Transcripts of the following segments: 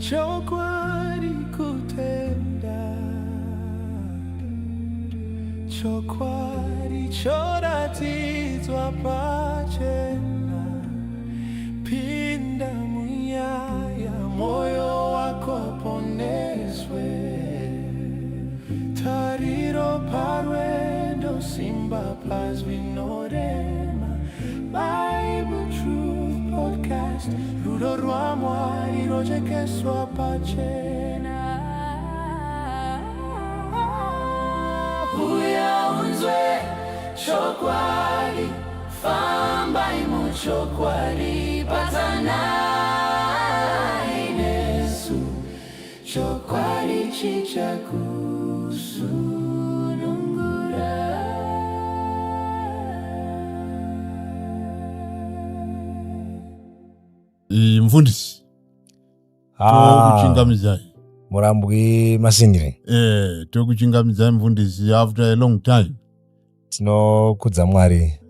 Chokwadi kutenda, chokwadi choratidzwa pachena. Pinda munyaya, moyo wako poneswe. Tariro parwendo, simba pazvinorema. Bible Truth Podcast, rudo rwaMwari rojekeswa pachena. Uya unzwe chokwadi, fambai muchokwadi, batanai nesu, chokwadi chichakusunungura. Mfundisi, tokuchingamidzai. Murambwi Masindire. Tokuchingamidzai mfundisi, after a long time. Tinokudza Mwari.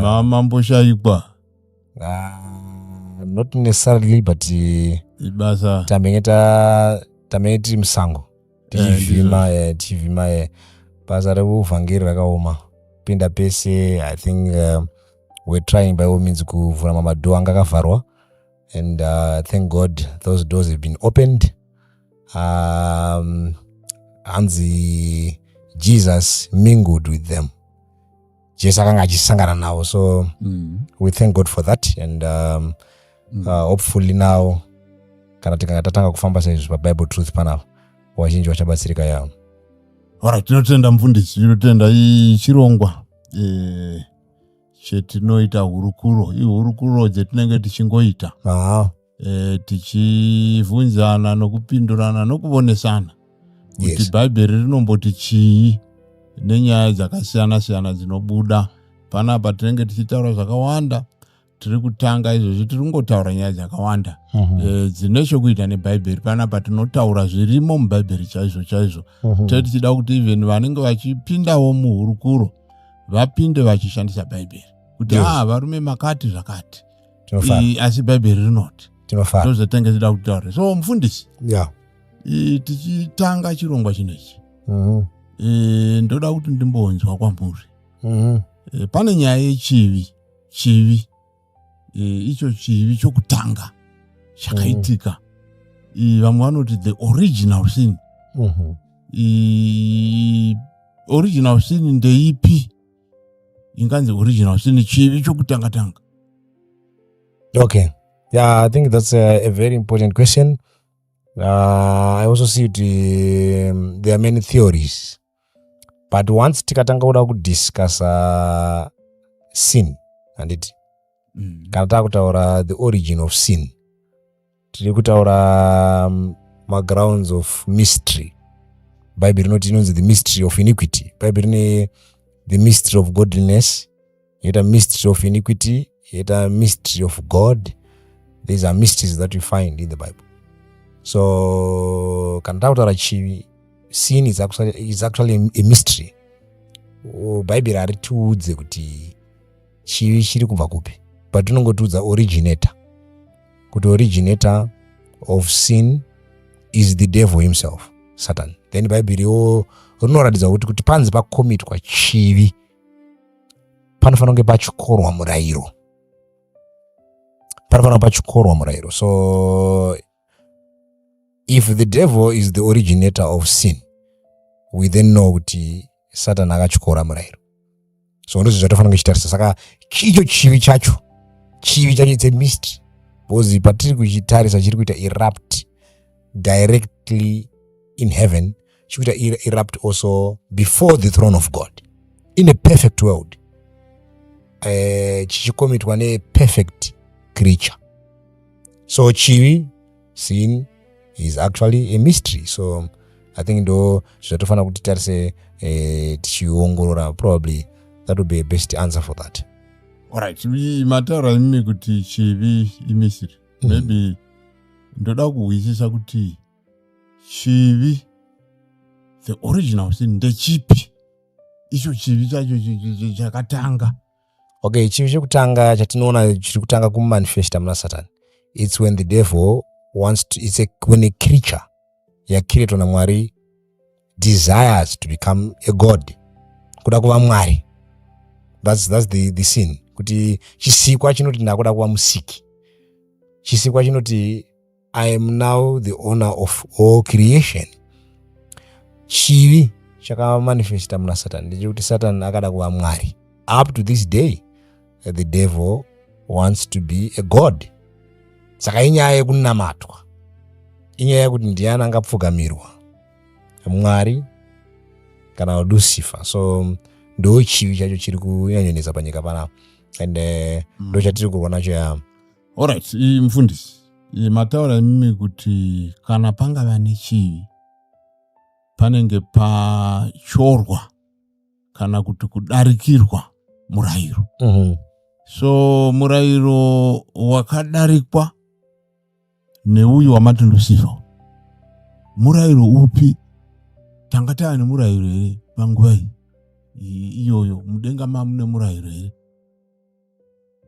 Mamboshayikwa. Not necessarily, but Ibasa. Tambenge tambenge tiri musango tichivhima, tichivhima. Basa reuvhangeri rakaoma, pinda pese. I think we're trying by all means kuvhura mamadhoo anga akavharwa, and thank God those doors have been opened. Hanzi Jesus mingled with them, Jesu akanga achisangana navo, so we thank God for that, and hopefully now kana tikanga tatanga kufamba saizvi paBible Truth panapa, vazhinji vachabatsirika yavo. Alright, tinotenda mufundisi, tinotenda. Ichirongwa chetinoita hurukuro, ihurukuro dzetinenge tichingoita tichibvunzana nokupindurana nokuvonesana kuti Bhaibheri rinomboti chii nenyaya dzakasiyana siyana dzinobuda panapa. Tinenge tichitaura zvakawanda. Tiri kutanga izvozvi, tiri kungotaura nyaya dzakawanda dzine chokuita nebhaibheri. Panapa tinotaura zvirimo mubhaibheri chaizvo chaizvo. Tee tichida kuti even vanenge vachipindawo muhurukuro vapinde vachishandisa bhaibheri kuti ah, varume makati zvakati. Tinofara. Asi bhaibheri rinoti. Tinofara. Ndozvatinenge tichida kutaura. So mufundisi, tichitanga chirongwa chinechi, ndoda kuti ndimbonzwa kwamuri. Pane nyaya yechivi, chivi icho chivi chokutanga chakaitika. Vamwe vanoti the original sin. Original sin ndeipi inganzi original sin, chivi chokutanga tanga? Okay, yeah, I think that's a very important question. I also see kuti there are many theories, but once tikatanga kuda kudiscussa sin, handiti, kana taakutaura the origin of sin, tiri kutaura magrounds of mystery. Bhaibheri rinoti inonzi the mystery of iniquity. Bhaibheri rine the mystery of godliness, yoita mystery of iniquity, yoita mystery of God. These are mysteries that you find in the Bible. So kana takutaura chivi, sin is actually a mystery. Bhaibheri haritiudze kuti chivi chiri kubva kupi, but rinongotiudza originator, kuti originator of sin is the devil himself, Satan. Then bhaibheriwo rinoratidza kuti panzi pakomitwa chivi, panofanira kunge pachityorwa murayiro, panofanira pachityorwa murayiro. So if the devil is the originator of sin, we then know kuti Satan akatyora murayiro. So ndozvo zvatofanira kunge chitarisa. Saka icho chivi chacho, chivi chacho, it's a mystery, because patiri kuchitarisa chiri kuita erupt directly in heaven, chiri kuita erupt also before the throne of God in a perfect world, chichikomitwa neperfect creature. So chivi, sin is actually a mystery. So I think ndo zvatofanira kuti tarise, tichiongorora. Probably that would be a best answer for that. Alright, mataura imimi kuti chivi imystery. Maybe ndoda kuhwisisa kuti chivi, the original sin, ndechipi icho chivi chacho chakatanga? Okay, chivi chekutanga chatinoona chiri kutanga kumanifesta muna Satan, it's when the devil wants to, it's a, when a creature yacreatwa naMwari desires to become a god, kuda kuva Mwari. That's the sin, kuti chisikwa chinoti ndakuda kuva musiki. Chisikwa chinoti, "I am now the owner of all creation." Chivi chakamanifesta muna Satan ndechekuti Satan akada kuva Mwari. Up to this day the devil wants to be a god. Saka inyaya yekunamatwa, inyaya yekuti ndiani angapfugamirwa, Mwari kana Lucifer. So ndo chivi chacho chiri kunyanyonetsa panyika panapa and ndo chatiri kurwa nacho ya. Alright, mufundisi, mataura imimi kuti kana pangava nechivi, panenge pachorwa kana kuti kudarikirwa murayiro. So murayiro wakadarikwa neuyu wamati Lucifer, murayiro upi? Tanga tava nemurayiro here panguva iyi iyoyo? Mudenga mamune murayiro here?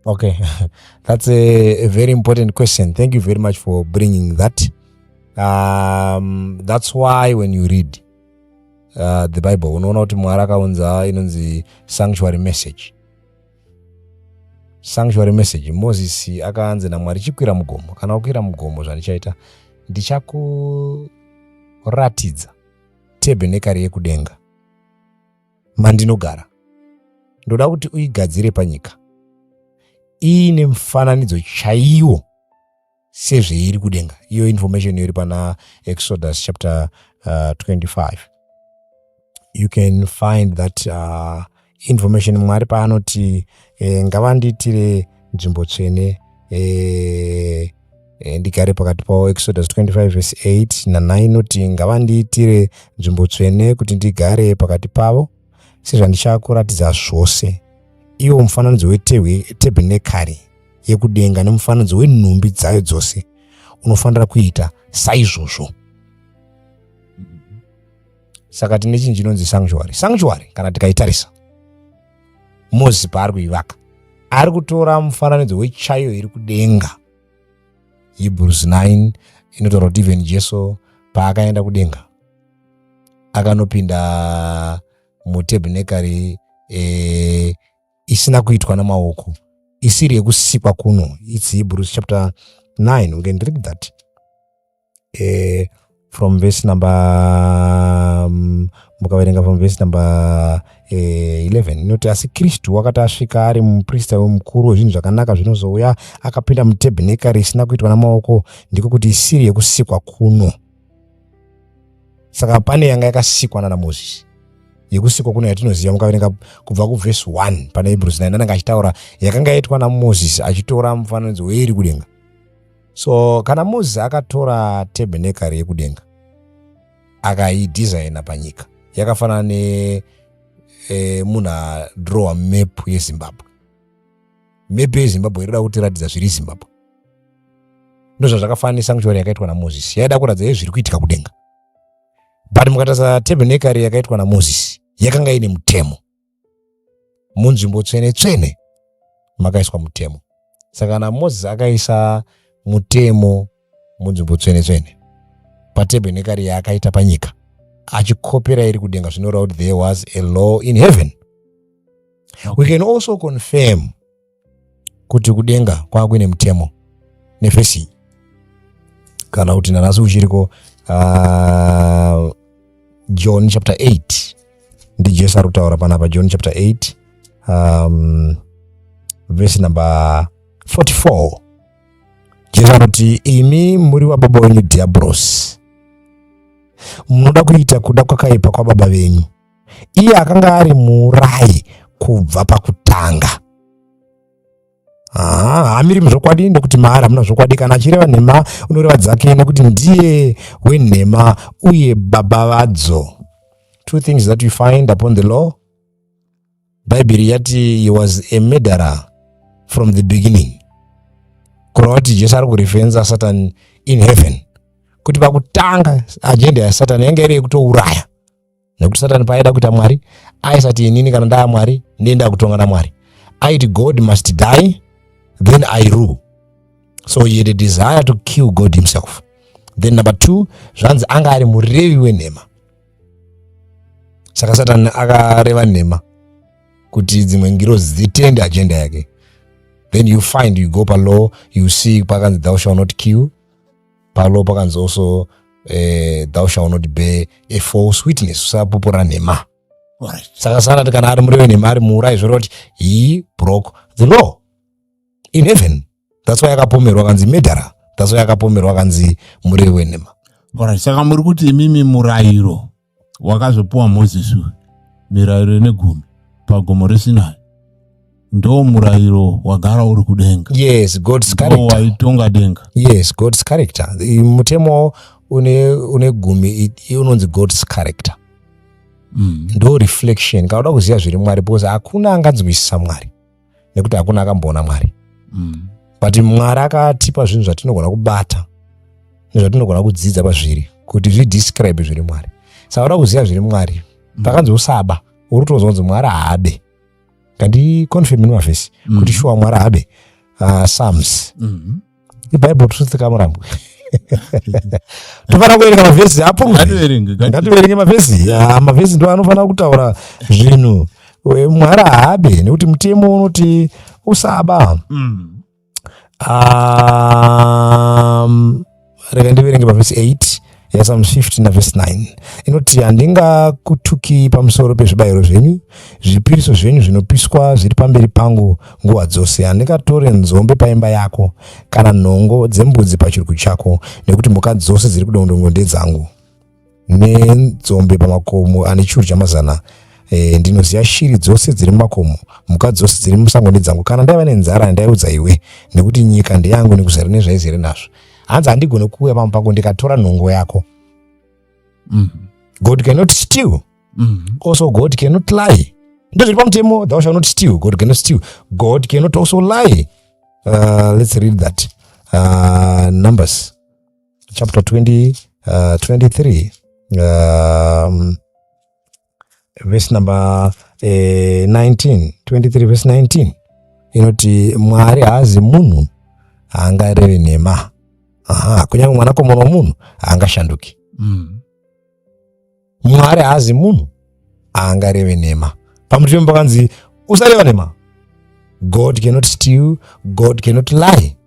Okay, that's a very important question. Thank you very much for bringing that. That's why when you read the Bible, unoona kuti Mwari akaunza inonzi sanctuary message. Sanctuary message. Moses akaanzi naMwari, "Chikwira mugomo. Kana wakwira mugomo, zvandichaita, ndichakuratidza tebhenekari yekudenga mandinogara. Ndoda kuti uigadzire panyika iine mufananidzo chaiwo sezveiri kudenga." Iyo information iri pana Exodus chapter 25. You can find that information. Mwari paanoti ngavandiitire nzvimbo tsvene ndigare pakati pavo, Exodus 25 verse 8 na9 inoti, "Ngavandiitire nzvimbo tsvene kuti ndigare pakati pavo, sezvandichakuratidza zvose. Iwo mufananidzo wetebhenekari yekudenga nemufananidzo wenhumbi dzayo dzose unofanira kuita saizvozvo." Saka tine chinhu chinonzi sanctuary. Sanctuary, kana tikaitarisa, Mozisi paari kuivaka ari kutora mufananidzo wechaiyo iri kudenga. Hebrews 9 inotaura kuti even Jesu paakaenda kudenga akanopinda mutebhenekari isina kuitwa namaoko, isiri yekusikwa kuno. It's Hebrews chapter 9. We can read that from verse number mukaverenga from verse number 11, inoti, "Asi Kristu wakati asvika ari muprista wemukuru wezvinhu zvakanaka zvinozouya, akapinda mutebhenekari isina kuitwa namaoko, ndiko kuti isiri yekusikwa kuno." Saka pane yanga yakasikwa nana Mozisi, yekusikwa kuno yatinoziva. Mukaverenga kubva kuvhesi 1 pana Hebrews 9, anenge achitaura yakanga yaitwa naMozisi achitora mufananidzo weiri kudenga. So kana Mozisi akatora tebhenekari yekudenga akaidhizaina panyika, yakafanana nemunhu adrowa map yeZimbabwe. Map yeZimbabwe irikuda kutiratidza zviri Zimbabwe. Ndozvazvakafanana nesanctuary yakaitwa naMozisi, yaida kuratidza zviri kuitika kudenga. But mukatarisa tebhenekari yakaitwa naMozisi, yakanga ine mutemo. Munzvimbo tsvene tsvene makaiswa mutemo. Saka kana Mozisi akaisa mutemo munzvimbo tsvene tsvene patebhenekari yaakaita panyika achikopera iri kudenga, zvinoreva kuti there was a law in heaven. We can also confirm kuti kudenga kwava kuine mutemo nevhesi, kana kuti nanhasi uchiriko. John chapter 8, ndiJesu ari kutaura panapa. John chapter 8 verse number 44, Jesu anoti, "Imi muri wababa wenyu Dhiabhurosi, munoda kuita kuda kwakaipa kwababa venyu. Iye akanga ari muurayi kubva pakutanga. Haamiri muzvokwadi, nekuti maari hamuna zvokwadi. Kana achireva nhema, unoreva dzake, nekuti ndiye wenhema uye baba vadzo." Two things that we find upon the law. Bhaibheri yati he was a murderer from the beginning, kureva kuti Jesu ari kureferensa Satan in heaven, kuti pakutanga agenda yaSatani yanga iri yekutouraya, nekuti Satani paaida kuita Mwari aisati, "Inini kana ndaa Mwari ndienda kutonga naMwari." Aiti, "God must die, then I rule." So he had a desire to kill God himself. Then number two, zvanzi anga ari murevi wenhema. Saka Satani akareva nhema kuti dzimwe ngirozi dzitende agenda yake. Then you find, you go palaw, you see pakanzi thou shall not kill. Palaw pakanzi also thou shall not bear a false witness, usapupura nhema. Saka Satani kana ari murevi wenhema, ari muurayi, zvoreva kuti he broke the law in heaven. That's why akapomerwa akanzi murderer. That's why akapomerwa akanzi murevi wenhema. Alright, saka muri kuti imimi murayiro wakazopiwa Mozisi uyu, mirayiro ine gumi pagomo reSinai, ndo murayiro wagara uri kudenga? Yes, God's Ndo character. waitonga denga. Yes, God's character. Mutemo une gumi unonzi God's character. Ndo reflection. Kana uda kuziva zviri Mwari, because hakuna anganzwisisa Mwari nekuti hakuna akamboona Mwari. But Mwari akatipa zvinhu zvatinogona kubata nezvatinogona kudzidza pazviri kuti zvidescribe zviri Mwari. Saka uda kuziva zviri Mwari, pakanzi usaba, uri kutozwa kunzi Mwari haabe. Kandiconfirm nemavhesi kuti shuwa Mwari haabe. Psalms. IBible Truth kamurambwe. Tofanira kuverenga mavhesi apo. Ngativerenge. Ngativerenge mavhesi. Ya, mavhesi ndo anofanira kutaura zvinhu. Mwari haabe nekuti mutemo unoti usaba. Rega ndiverenge pavhesi 8 yaPsalms 50 navhesi 9. Inoti, handingakutuki pamusoro pezvibayiro zvenyu, zvipiriso zvenyu zvinopiswa zviri pamberi pangu nguva dzose. Handingatore nzombe paimba yako, kana nhongo dzembudzi pachirugu chako, nekuti mhuka dzose dziri kudondongo ndedzangu, nenzombe pamakomo ane chiuru chamazana. Ndinoziva shiri dzose dziri mumakomo, mhuka dzose dziri musango ndedzangu. Kana ndaiva nenzara, ndaiudza iwe, nekuti nyika ndeyangu nekuzara nezvaizere nazvo. Hanzi handigone kuuya pamba pako ndikatora nhongo yako. God cannot steal. Also God cannot lie. Ndozviri pamutemo, thou shall not steal. God cannot steal, God cannot also lie. Let's read that. Numbers chapter 20, 23, verse number 19. 23 verse 19 inoti, Mwari haazi munhu, haangarevi nhema. Aha, kunyange mwanakomana womunhu haangashanduki. Mwari haazi munhu, haangarevi nhema. Pamutemo pakanzi usareva nhema. God cannot steal, God cannot lie,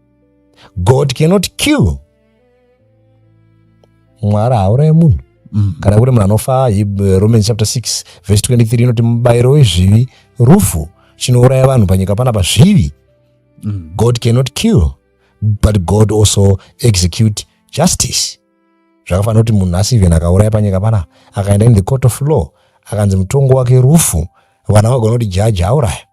God cannot kill. Mwari haaurayi munhu. Kana kuri munhu anofa, Romans chapter 6 verse 23 inoti mubayiro wezvivi rufu. Chinouraya vanhu panyika panapa zvivi. God cannot kill, but God also execute justice. Zvakafanira kuti munhu asi even akauraya panyika panapa, akaenda in the court of law, akanzi mutongo wake rufu, vana vagona kuti jaji auraya,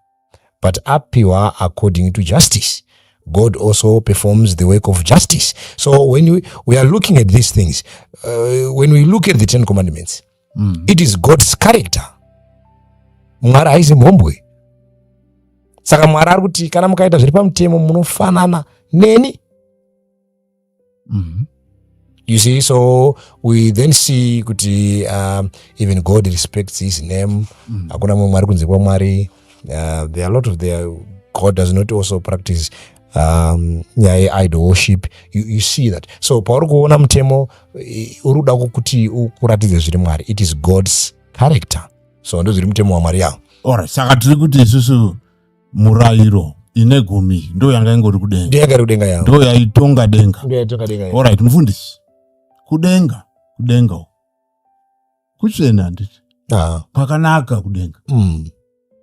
but apiwa according to justice. God also performs the work of justice. So when we are looking at these things, when we look at the Ten Commandments, it is God's character. Mwari haisi mhombwe. Saka Mwari ari kuti kana mukaita zviri pamutemo, munofanana neni. You see, so we then see kuti even God respects his name. Hakuna mumwe Mwari kunze kwaMwari. There are a lot of there. God does not also practice nyaya yeidol worship. You see that. So pauri kuona mutemo, uri kuda kuti ukuratidze zviri Mwari. It is God's character. So ndo zviri mutemo waMwari yawo. Alright, saka tiri kuti isusu murayiro ine gumi ndo yanga ingori kudenga? Ndiyo yanga iri kudenga yawo. Ndo yaitonga denga? Ndiyo yaitonga denga yawo. Alright, mufundisi, kudenga uku kutsvene, handiti? Ah. Kwakanaka kudenga.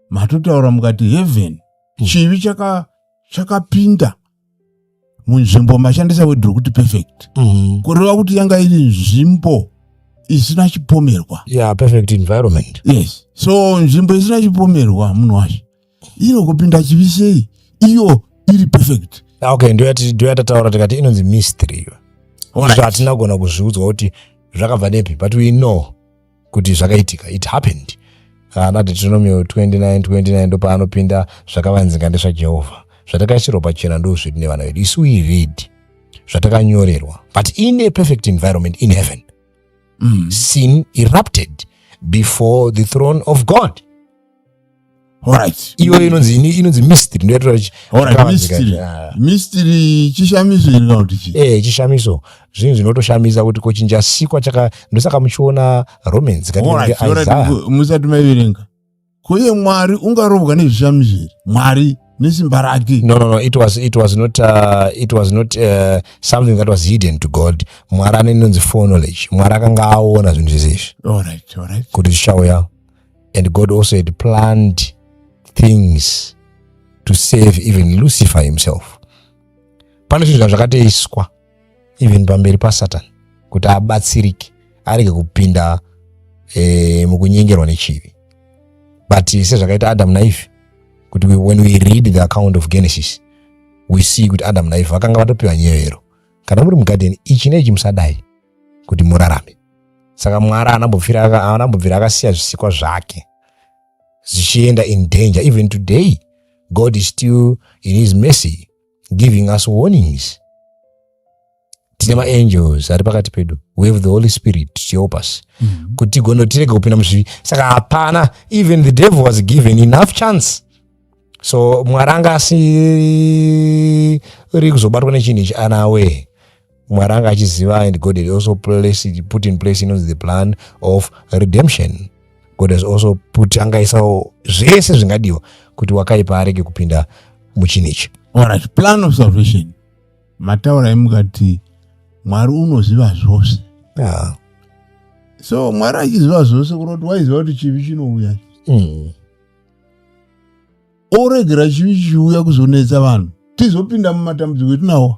Matotaura mukati heaven, chivi chakapinda munzvimbo, mashandisa word rokuti perfect, kureva kuti yanga iri nzvimbo isina chipomerwa. Yeah, perfect environment. Yes, so nzvimbo isina chipomerwa, munhu wacho, inokupinda chivi sei iyo iri perfect? Ah, okay, ndo yatataura tikati inonzi mystery iyo. Izvo hatina kugona kuzviudzwa kuti zvakabva nepi, but we know kuti zvakaitika, it happened. Ana Deuteronomy 29 29 ndo paanopinda, zvakavanzika ndezvaJehovha, zvatakaisirwa pachena ndo zviri nevana vedu. Isu we read zvatakanyorerwa. But in a perfect environment in heaven, sin erupted before the throne of God. Alright. Iyoyo inonzi mystery, ndoyatora. Alright, mystery. Mystery chishamiso here kana kuti chii? Eh, chishamiso, zvinhu zvinotoshamisa kuti kochinja sikwa chaka. Ndosaka muchiona Romans. Alright, alright, musati maiverenga. Kuye Mwari ungarovwa nezvishamiso here? Mwari nesimba rake. No, it was not something that was hidden to God. Mwari ane inonzi foreknowledge. Mwari akanga aona zvinhu zvese izvi Alright, alright. kuti zvichauya, and God also had planned things to save even Lucifer himself. Pane zvinhu zvakatoiswa even pamberi paSatan kuti abatsirike, arege kupinda mukunyengerwa nechivi. But sezvakaita Adam naEve, kuti when we read the account of Genesis, we see kuti Adam naEve vakanga vatopiwa nyevero: kana muri mugadheni, ichi neichi musadai, kuti murarame. Saka Mwari haanambobvira akasiya zvisikwa zvake zvichienda in danger. Even today, God is still in his mercy giving us warnings. Tine maangels ari pakati pedu. We have the Holy Spirit to help us kuti tigone tirege kupinda muzvivi. Saka hapana, even the devil was given enough chance. So Mwari anga asiri kuzobatwa nechinhu ichi anawe. Mwari anga achiziva, and God had also put in place inonzi the plan of redemption. God has also put, angaisawo zvese zvingadiwa kuti wakaipa arege kupinda muchinhu ichi. Alright, plan of salvation. Mataura mukati Mwari unoziva zvose. So Mwari achiziva zvose, kuroti waiziva kuti chivi chinouya. Oregera chivi chichiuya kuzonetsa vanhu, tizopinda mumatambudziko etinawo.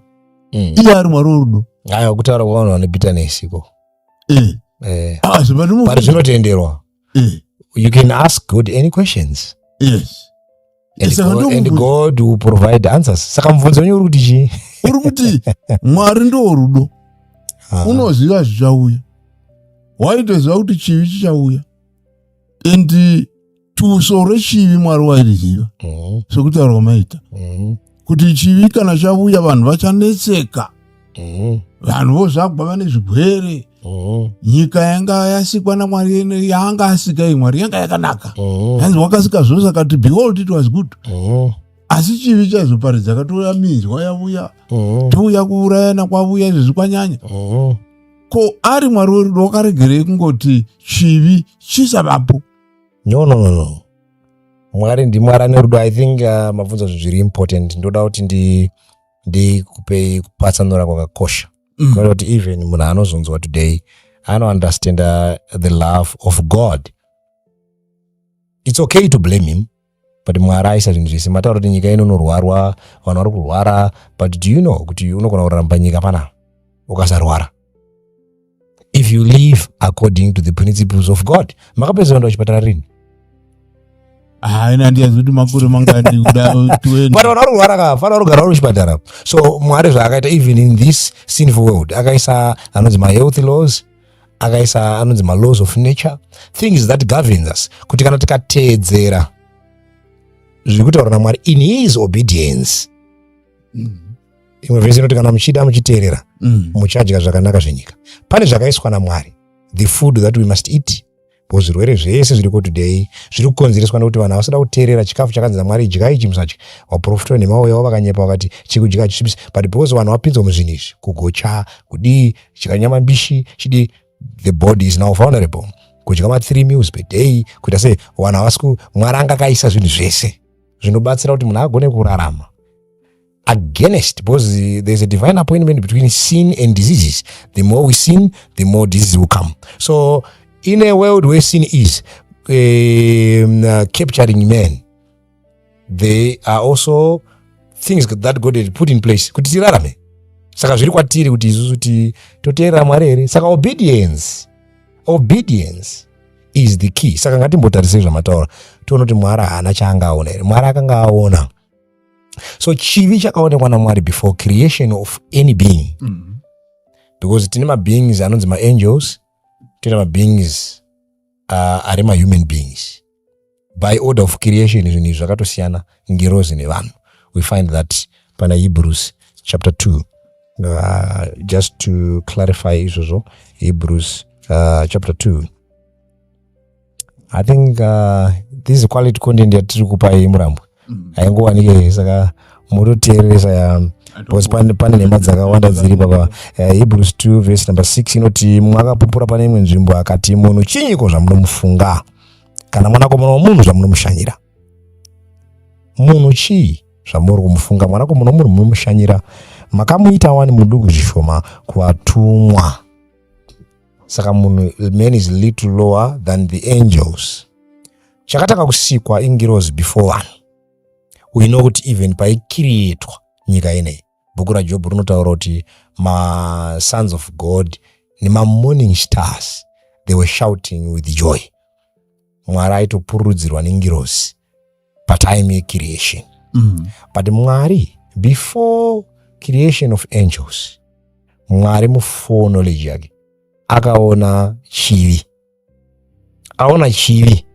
Iye ari Mwari worudo. Aiwa, kutaura kwavanhu vane bitterness iko. Ah, but zvinotenderwa. You can ask God any questions. And Saka God, and God will provide answers. Saka mubvunzo wenyu uri kuti chii? Uri kuti Mwari ndo rudo. Unoziva zvichauya, waitoziva kuti chivi chichauya, and tuso rechivi Mwari wairiziva, sekutaura kwamaita, kuti chivi kana chauya, vanhu vachanetseka, vanhu vozvagwa vane zvigwere. Nyika yanga yasikwa naMwari, yaanga asika iyi Mwari, yanga yakanaka. Hanzi wakasika zvose, akati, "Behold, it was good." Asi chivi chaizoparidza, katouya minzwa yavuya, touya kuurayana kwavuya, izvezvi kwanyanya. Ko ari Mwari werudo, wakaregerei kungoti chivi chisavapo? No, Mwari ndiMwari ane rudo. I think mabvunzo zvinhu zviri important. Ndoda kuti ndikupei kupatsanura kwakakosha. Kunoita kuti even munhu anozonzwa today anounderstanda the love of God. It's okay to blame him, but Mwari aisa zvinhu zvese. Mataura kuti nyika ino inorwarwa, vanhu vari kurwara, but do you know kuti unogona kurarama panyika panapa ukasarwara if you live according to the principles of God? Makapedza kuenda kuchipatara rini? Haina, handiyazi kuti makore mangani kuda 20. But vanhu vari kurwara ka, fana vari kugara vari kuchipatara. So Mwari zvaakaita, even in this sinful world, akaisa anonzi mahealth laws, akaisa anonzi malaws of nature, things that governs us, kuti kana tikateedzera zviri kutaura naMwari in his obedience. Imwe vhesi inoti, kana muchida muchiteerera, muchadya zvakanaka zvenyika. Pane zvakaiswa naMwari, the food that we must eat, because zvirwere zvese zviriko today zviri kukonzereswa nekuti vanhu havasida kuteerera chikafu chakanzi naMwari, idyai ichi, musadya. Vaprofita venhema vauya vakanyepa, vakati chekudya chisvibisi, but because vanhu vapinzwa muzvinhu izvi, kugocha, kudii, chikanyama mbishi chidii, the body is now vulnerable. Kudya ma3 meals per day, kuita sei, vanhu havasi ku. Mwari anga akaisa zvinhu zvese zvinobatsira kuti munhu agone kurarama against, because there's a divine appointment between sin and diseases. The more we sin, the more disease will come. So in a world where sin is capturing men, there are also things that God had put in place kuti tirarame. Saka zviri kwatiri kuti isusu toteerera Mwari here. Saka obedience is the key. Saka ngatimbotarisei zvamataura, tione kuti Mwari haana chaanga aona here. Mwari akanga aona. So chivi chakaonekwa naMwari before creation of any being, because tine mabeings anonzi maangels, tine mabeings ari mahuman beings. By order of creation, zvinhu izvi zvakatosiyana, ngirozi nevanhu. We find that pana Hebrews chapter 2. Just to clarify izvozvo, Hebrews chapter 2, I think. This is quality content yatiri kupai Murambwe. Haingowanike, saka mutoteereresa ya because pane nhema dzakawanda dziri papa. Hebrews 2 verse number 6 inoti, "Mwakapupura pane imwe nzvimbo akati, munhu chinyiko zvamunomufunga, kana mwanakomana womunhu zvamunomushanyira?" Munhu chii zvamuri kumufunga, mwanakomana womunhu munomushanyira? Makamuita wani muduku zvishoma kuvatumwa. Saka munhu, man is little lower than the angels. Chakatanga kusikwa ingirozi before vanhu. We know kuti even paicreatwa nyika ineyi, bhuku raJobhu rinotaura kuti masons of God nemamorning stars, they were shouting with joy. Mwari aitopururudzirwa nengirozi patime yecreation. But Mwari, before creation of angels, Mwari muforeknowledge yake akaona chivi. Aona chivi,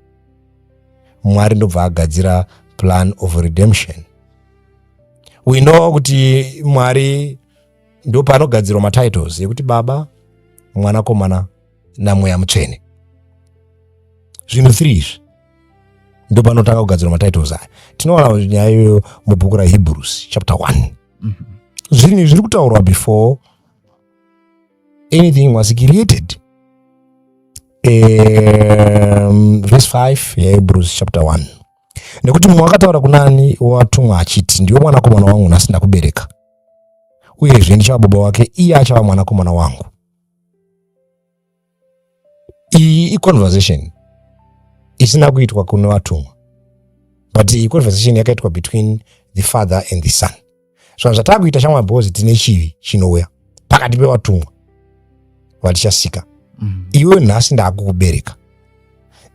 Mwari ndobva agadzira plan of redemption. We know kuti Mwari ndo panogadzirwa matitles ekuti Baba, Mwanakomana naMweya Mutsvene. Zvinhu 3 izvi ndo panotanga kugadzirwa matitles aya. Tinowana nyaya iyoyo mubhuku raHebrews chapter 1. Zvinhu zviri kutaurwa before anything was created. Verse 5 yaHebrews chapter 1: "Nekuti mumwe akataura kunani watumwa achiti, 'Ndiwe mwanakomana wangu, nhasi ndakubereka.' Uyezve, 'Ndichava baba wake, iye achava mwanakomana wangu.'" Iyi iconversation isina kuitwa kune vatumwa, but iyi conversation yakaitwa between the Father and the Son. Zvanhu zvatakuita shamwa, because tine chivi chinouya pakati pevatumwa vatichasika. Iwe nhasi ndaakukubereka,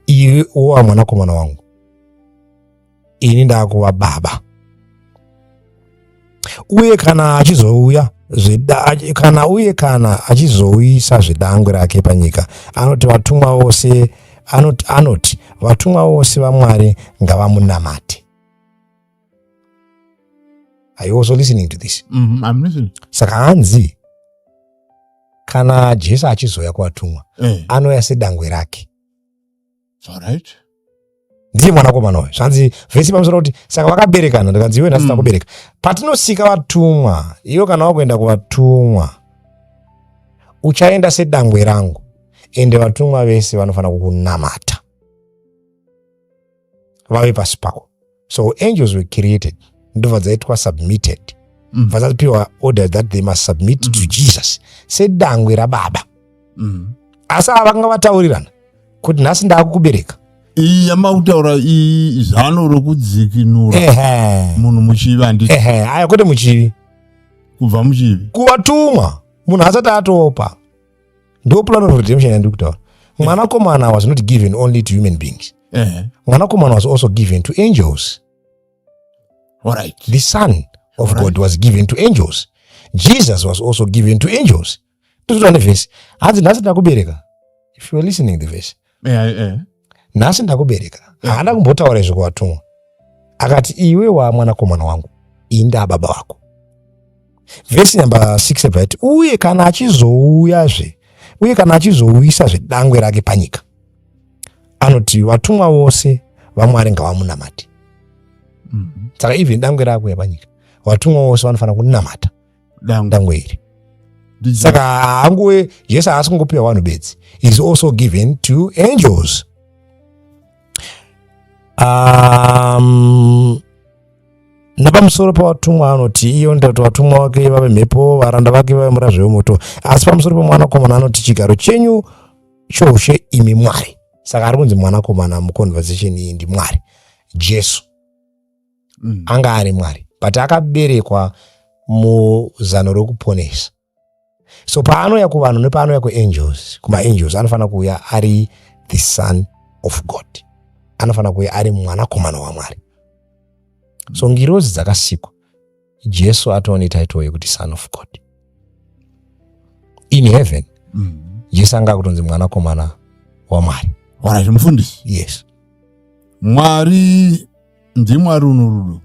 iwe wova mwanakomana wangu, ini ndaakuva baba. Uye kana achizouya kana uye kana achizouyisa zvedangwe rake panyika, anoti vatumwa vose, anoti vatumwa vose vaMwari ngavamunamate. Are you also listening to this? I'm listening. Saka hanzi kana Jesu achizouya kuvatumwa, anouya sedangwe rake. All right. Ndiye mwanakomana uyu. Zvanzi vhesi pamusoro kuti saka vakaberekana, ndikanzi iwe nhasi takubereka. Patinosika vatumwa, iwe kana wakuenda kuvatumwa uchaenda sedangwe rangu, ende vatumwa vese vanofanira kukunamata, vave pasi pako. So angels were created, ndobva dzaitwa submitted, bva dzapiwa order that they must submit to Jesus sedangwe rababa. Asi ava vakanga vataurirana kuti nhasi ndaakukubereka. Iyi yamakutaura iyi zano rokudzikinura munhu muchivi, handiti? Ehe, aya kwete muchivi. Kubva muchivi. Kuvatumwa munhu asati atopa. Ndo plan of redemption yandiri kutaura. Mwanakomana was not given only to human beings. Mwanakomana was also given to angels. All right. The Son of God was given to angels. Jesus was also given to angels. Tototora nevhesi, hanzi nhasi ndakubereka. If you are listening the verse, nhasi ndakubereka. Haana kumbotaura izvo kuvatumwa. Akati, "Iwe wa mwanakomana wangu, ini ndababa vako." Vhesi namba 6 yabva yati, uye kana achizouyazve, uye kana achizouyisa zvedangwe rake panyika, anoti vatumwa vose vaMwari ngavamunamate. Saka even dangwe rakuuya panyika, vatumwa vose vanofanira kunamata dangwe dangwe iri. Ndijesu. Saka haanguwe Jesu haasi kungopiwa vanhu bedzi, is also given to angels. Napamusoro pavatumwa anoti, iye unoita kuti vatumwa vake vave mhepo, varanda vake vave murazvo wemoto. Asi pamusoro pemwanakomana anoti, "Chigaro chenyu choushe, imi Mwari." Saka ari kunzi mwanakomana muconversation iyi ndiMwari, Jesu. Anga ari Mwari, but akaberekwa muzano rokuponesa. So paanouya kuvanhu nepaanouya kuangels, kumaangels anofanira kuuya ari the Son of God, anofanira kuuya ari mwanakomana waMwari. So ngirozi dzakasikwa, Jesu atova title yekuti Son of God in heaven. Jesu anga akutonzi mwanakomana waMwari. Alright, mufundisi. Yes. Mwari ndiMwari uno rudo.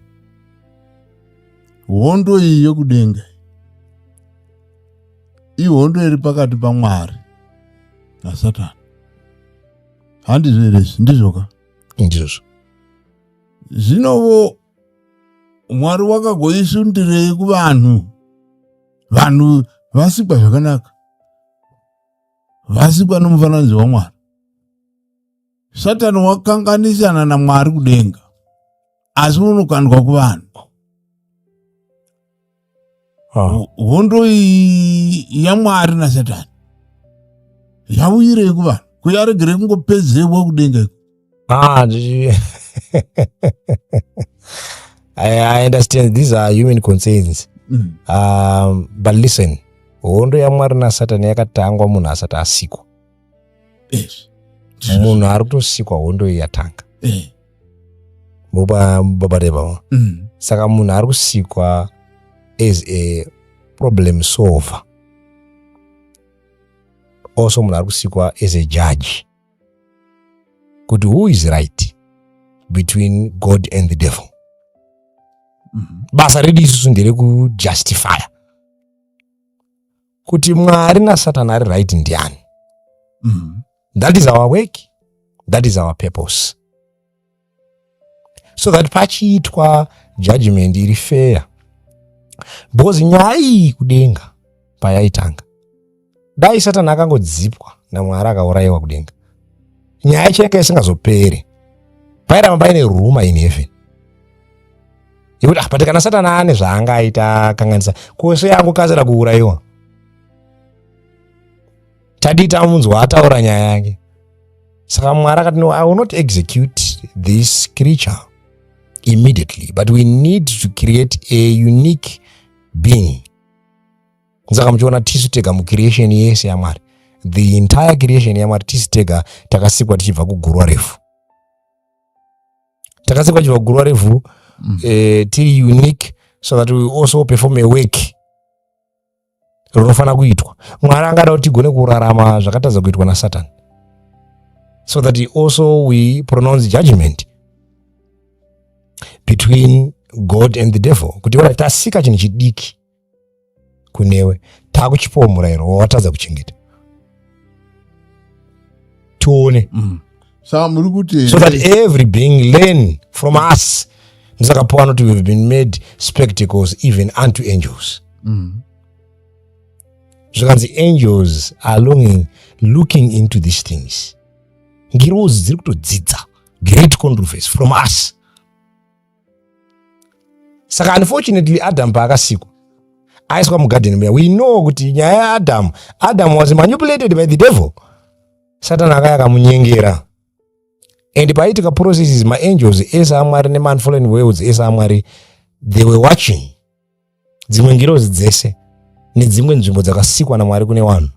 Hondo iyi yokudenga ihondo iri pakati paMwari naSatani, handizvo here izvi? Ndizvoka? Ndizvozvo. Zvinovo Mwari wakagoisundirei kuvanhu? Vanhu vasikwa zvakanaka, vasikwa nomufananidzo waMwari. Satani wakanganisana naMwari kudenga, asi unokandwa kuvanhu. Hondo iyi yaMwari naSatani yauyirei kuvanhu? Kuyaregerei kungopedzewa kudenga iko? Ah, I understand these are human concerns. But listen, hondo yaMwari naSatani yakatangwa munhu asati asikwa. Yes. Munhu ari kutosikwa hondo iyi yatanga. Mubabareba. Saka munhu ari kusikwa as a problem solver. Also munhu ari kusikwa as a judge. Kuti who is right between God and the devil. Basa redu isusu nderekujustifya kuti Mwari naSatani ari right ndiani. That is our work, that is our purpose, so that pachiitwa judgment iri fair. Because nyaya iyi kudenga payaitanga, dai Satani akangodzipwa naMwari akaurayiwa kudenga, nyaya yacho yanga isingazopere. Pairamba paine rumour in heaven yekuti, ah, but kana Satani ane zvaangaita akanganisa kose, yangokasira kuurayiwa, tadii tamunzwa ataura nyaya yake? Saka Mwari akati, "No, I will not execute this creature immediately, but we need to create a unique being." Saka muchiona tisu tega mucreation yese yaMwari, the entire creation yaMwari, tisu tega takasikwa tichibva kugurwa revhu. Takasikwa tichibva kugurwa revhu, tiri unique, so that we also perform a work rinofanira kuitwa. Mwari angada kuti tigone kurarama zvakatadza kuitwa naSatani, so that also we pronounce judgment between God and the devil, kuti ora tasika chinhu chidiki kunewe, taakuchipawo murayiro wawatadza kuchengeta, tione. Saka muri kuti So that every being learn from us. Saka Paul anoti we've been made spectacles even unto angels. Zvikanzi angels are longing, looking into these things. Ngirozi dziri kutodzidza great controversy from us. Saka unfortunately, Adam paakasikwa aiswa mugadheni muya, we know kuti nyaya yaAdam, Adam was manipulated by the devil. Satan akaya akamunyengera, and paiitika processes, maangels ese aMwari nemaunfallen worlds ese aMwari, they were watching. Dzimwe ngirozi dzese nedzimwe nzvimbo dzakasikwa naMwari kune vanhu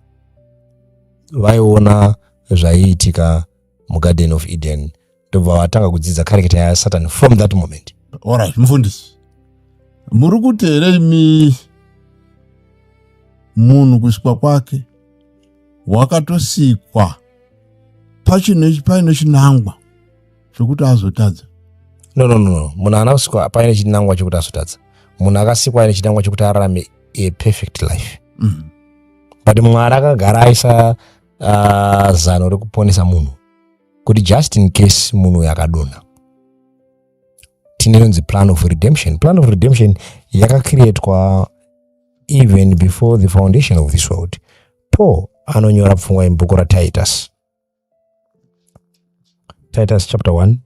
vaiona zvaiitika muGarden of Eden, ndobva vatanga kudzidza character yaSatan from that moment. Alright, mufundisi, muri kuti here imi munhu kusikwa kwake wakatosikwa pachine paine chinangwa chokuti azotadza? No, munhu haana kusikwa paine chinangwa chokuti azotadza. Munhu akasikwa aine chinangwa chokuti ararame a perfect life. But Mwari akagara aisa zano rekuponesa munhu, kuti just in case munhu uyu akadonha, tine inonzi plan of redemption. Plan of redemption yakacreatwa even before the foundation of this world. Paul anonyora pfungwa yemubhuku raTitus, Titus chapter 1,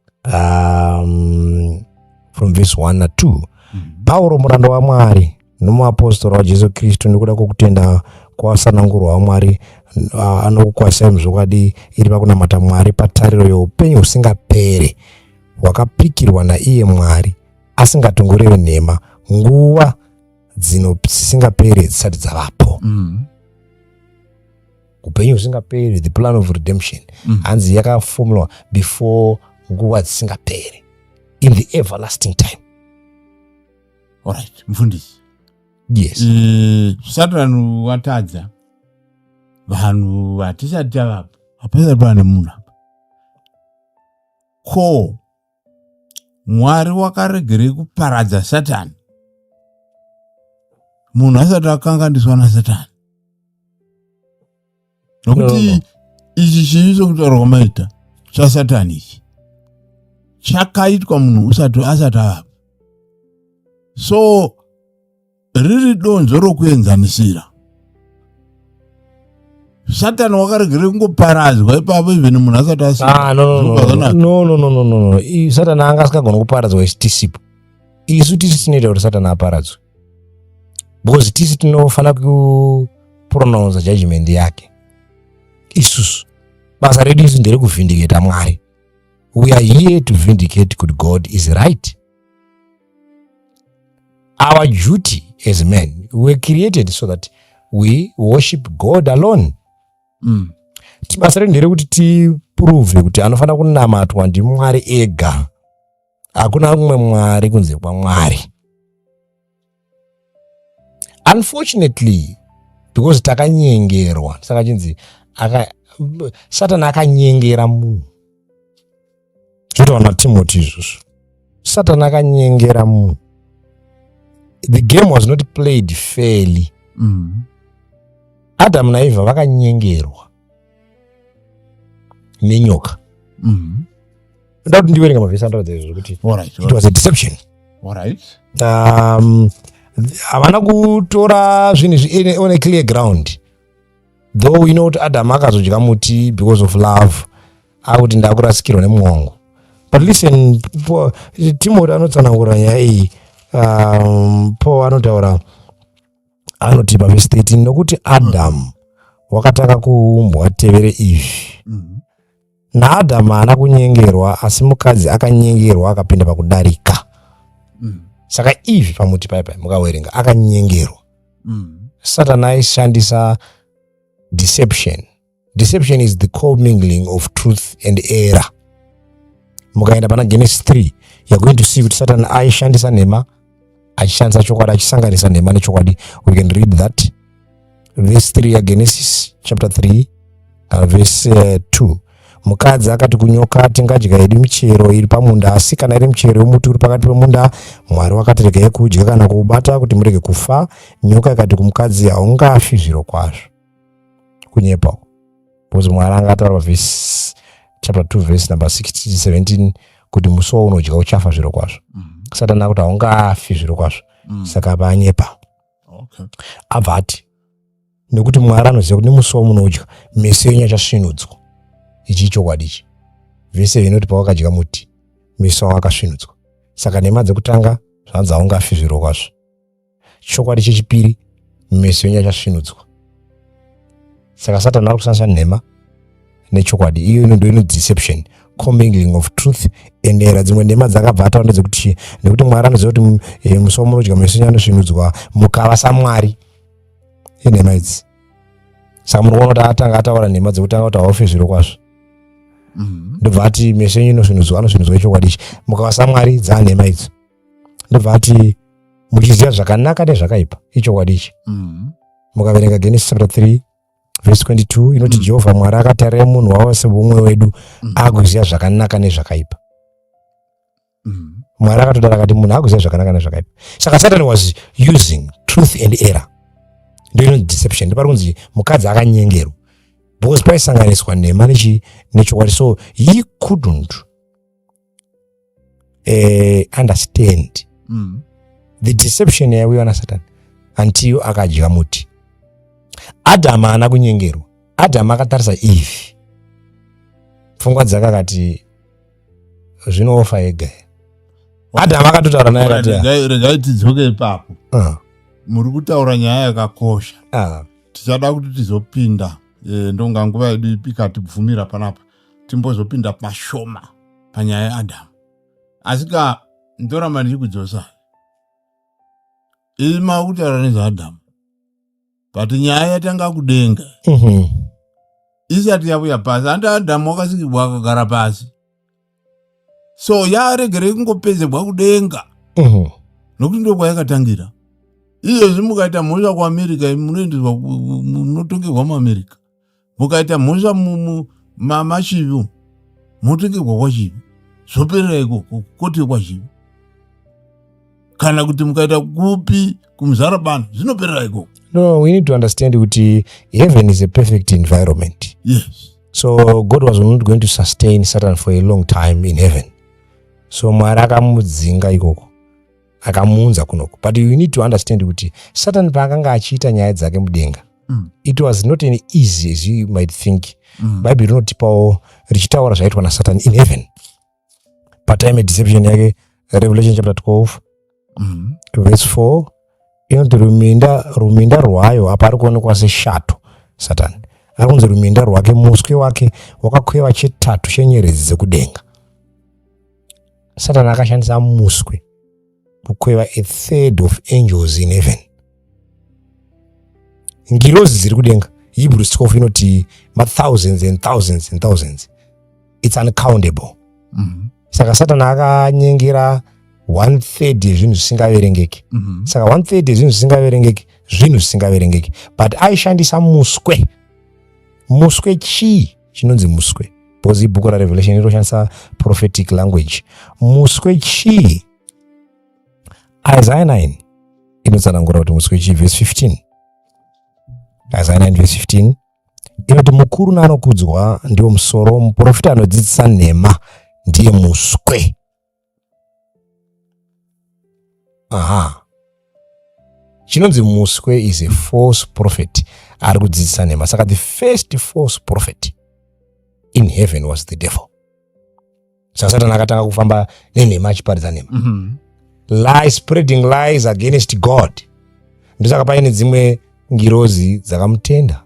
from verse 1 na2. Pauro, muranda waMwari nomuapostora waJesu Kristu nekuda kwokutenda kwawasanangurwa waMwari, anokukwazisai muzvokwadi iri pakunamata Mwari patariro youpenyu husingaperi hwakapikirwa naiye Mwari asingatongorevi nhema, nguva dzino dzisingaperi dzisati dzavapo. Upenyu husingaperi, the plan of redemption, hanzi yakafomulwa before nguva dzisingaperi, in the everlasting time. Alright, mufundisi. Yes. Satani watadza, vanhu hatisati tavapo, hapasati pane munhu apa. Ko Mwari wakaregerei kuparadza Satani munhu asati akanganiswa naSatani? Nokuti No. ichi chivi sokutaura kwamaita chaSatani ichi. Chakaitwa munhu usati asati avapo. So riri donzvo rokuenzanisira. Satani wakaregere kungoparadzwa ipapo even munhu asati asi. Ah, no, no, no, no, no, no, no, no, no. Satani anga asingagona kuparadzwa isu tisipo. Isu tisu tinoita kuti Satani aparadzwe, because tisu tinofanira kupronounce judgment yake. Isusu basa redu isu nderekuvhindiketa Mwari. We are here to vindicate kuti God is right. Our duty as men, we were created so that we worship God alone. Basa redu nderekuti tiprove kuti anofanira kunamatwa ndiMwari ega, hakuna mumwe mwari kunze kwaMwari. Unfortunately, because takanyengerwa, saka chinzi Satani akanyengera munhu. Zvotaura naTimothy izvozvo. Satani akanyengera munhu. The game was not played fairly. Adamu naEvha vakanyengerwa nenyoka. Ndoda kuti ndiverenga mavhesi anoratidza izvozvo kuti it was a deception. Havana kutora zvinhu izvi on a clear ground, though we know kuti Adamu akazodya muti because of love, akuti ndakurasikirwa nemumwe wangu. But listen, Timothy anotsanangura nyaya iyi. Paul anotaura, anoti pavhesi 13, "Nokuti Adamu wakatanga kuumbwa, tevere izvi. NaAdhamu haana kunyengerwa, asi mukadzi akanyengerwa akapinda pakudarika." Saka Eve pamuti paipai, mukawerenga, akanyengerwa. Satani aishandisa deception. Deception is the commingling of truth and error. Mukaenda pana Genesis 3, you're going to see kuti Satani aishandisa nhema, achishandisa chokwadi, achisanganisa nhema nechokwadi. We can read that, verse 3 yaGenesis chapter 3, verse 2. "Mukadzi akati kunyoka, 'Tingadya hedu michero iri pamunda. Asi kana iri michero yomuti uri pakati pemunda, Mwari wakati, regai kudya kana kuubata, kuti murege kufa.' Nyoka ikati kumukadzi, 'Haungafi zviro kwazvo.'" Kunyepa uko, because Mwari anga ataura pavhesi, chapter 2 verse number 16, 17, kuti musi waunodya uchafa zviro kwazvo. Satani akuti haungafi zviro kwazvo. Saka panyepa. Abva ati, "Nekuti Mwari anoziva kuti nemusi wamunodya meso yenyu achasvinudzwa." Ichi ichokwadi ichi. Vhese inoti pawakadya muti, meso avo akasvinudzwa. Saka nhema dzekutanga zvanzi haungafi zviro kwazvo. Chokwadi chechipiri, meso yenyu achasvinudzwa. Saka Satani ari kushandisa nhema nechokwadi. Iyo ino ndo ino deception, commingling of truth and error. Dzimwe nhema dzakabva ataura ndedzekuti, "Nekuti Mwari anoziva kuti musi wamunodya meso enyu anosvinudzwa, mukava saMwari." Inhema idzi. Saka muri kuona kuti atanga ataura nhema dzekutanga kuti haufi zviro kwazvo, ndobva ati meso enyu inosvinudzwa, anosvinudzwa, ichokwadi ichi, mukava saMwari, dzaanhema idzo. Ndobva ati muchiziva zvakanaka nezvakaipa, ichokwadi ichi. Mukaverenga Genesis chapter 3 verse 22, inoti, "Jehovha Mwari akatarira munhu wava seumwe wedu, akuziva zvakanaka nezvakaipa." Mwari akatodara, akati munhu akuziva zvakanaka nezvakaipa. Saka Satan was using truth and error. Ndo inonzi deception. Ndopari kunzi mukadzi akanyengerwa, because paisanganiswa nhema nechokwadi. So he couldn't understand the deception yaiuyiwa naSatan until akadya muti. Adhamu haana kunyengerwa. Adhamu akatarisa Eve, pfungwa dzake akati zvinofa ega. Adhamu akatotaura naye akati, Regai tidzoke ipapo. Muri kutaura nyaya yakakosha. Tichada kuti tizopinda, ndonga nguva yedu ikatibvumira panapa, timbozopinda pashoma panyaya yaAdhamu. Asi ka ndoramba ndichikudzosai. Imi makutaura nezvaAdhamu, but nyaya yatanga kudenga isati yavuya pasi. Handi Adhamu wakasikirwa akagara pasi? So yaregerei kungopedzerwa kudenga, nokuti ndo kwayakatangira. Izvezvi mukaita mhosva kuAmerica, munoendeswa, munotongerwa muAmerica. Mukaita mhosva maChivi, motongerwa kwaChivi, zvoperera ikoko, koti kwaChivi. Kana kuti mukaita kupi, kuMuzarabani, zvinoperera ikoko. No, we need to understand kuti heaven is a perfect environment. So God was not going to sustain Satan for a long time in heaven. So Mwari akamudzinga ikoko, akamuunza kunoko. But you need to understand kuti Satan paakanga achiita nyaya dzake mudenga, it was not an easy as you might think. Bhaibheri rinotipawo richitaura zvaitwa naSatan in heaven patime deception yake. Revelation chapter 12 verse 4 inoti ruminda rwayo, apa ari kuonekwa seshato, Satani ari kunzi ruminda rwake, muswe wake wakakweva chetatu chenyeredzi dzekudenga. Satani akashandisa muswe kukweva a third of angels in heaven, ngirozi dziri kudenga. Hebrews 12 inoti mathousands and thousands and thousands, it's uncountable. Saka Satani akanyengera one third yezvinhu zvisingaverengeki. Saka one third yezvinhu zvisingaverengeki, zvinhu zvisingaverengeki, but aishandisa muswe. Muswe chii chinonzi muswe? Because ibhuku raRevelation inoshandisa prophetic language. Muswe chii? Isaiah 9 inotsanangura kuti muswe chii, verse 15. Isaiah 9 verse 15 inoti, "Mukuru naanokudzwa ndiwo musoro, muprofita anodzidzisa nhema ndiye muswe." Aha, chinonzi muswe is a false prophet ari kudzidzisa nhema. Saka the first false prophet in heaven was the devil. Saka Satani akatanga kufamba nenhema, achiparidza nhema, lie, spreading lies against God. Ndosaka paine dzimwe ngirozi dzakamutenda,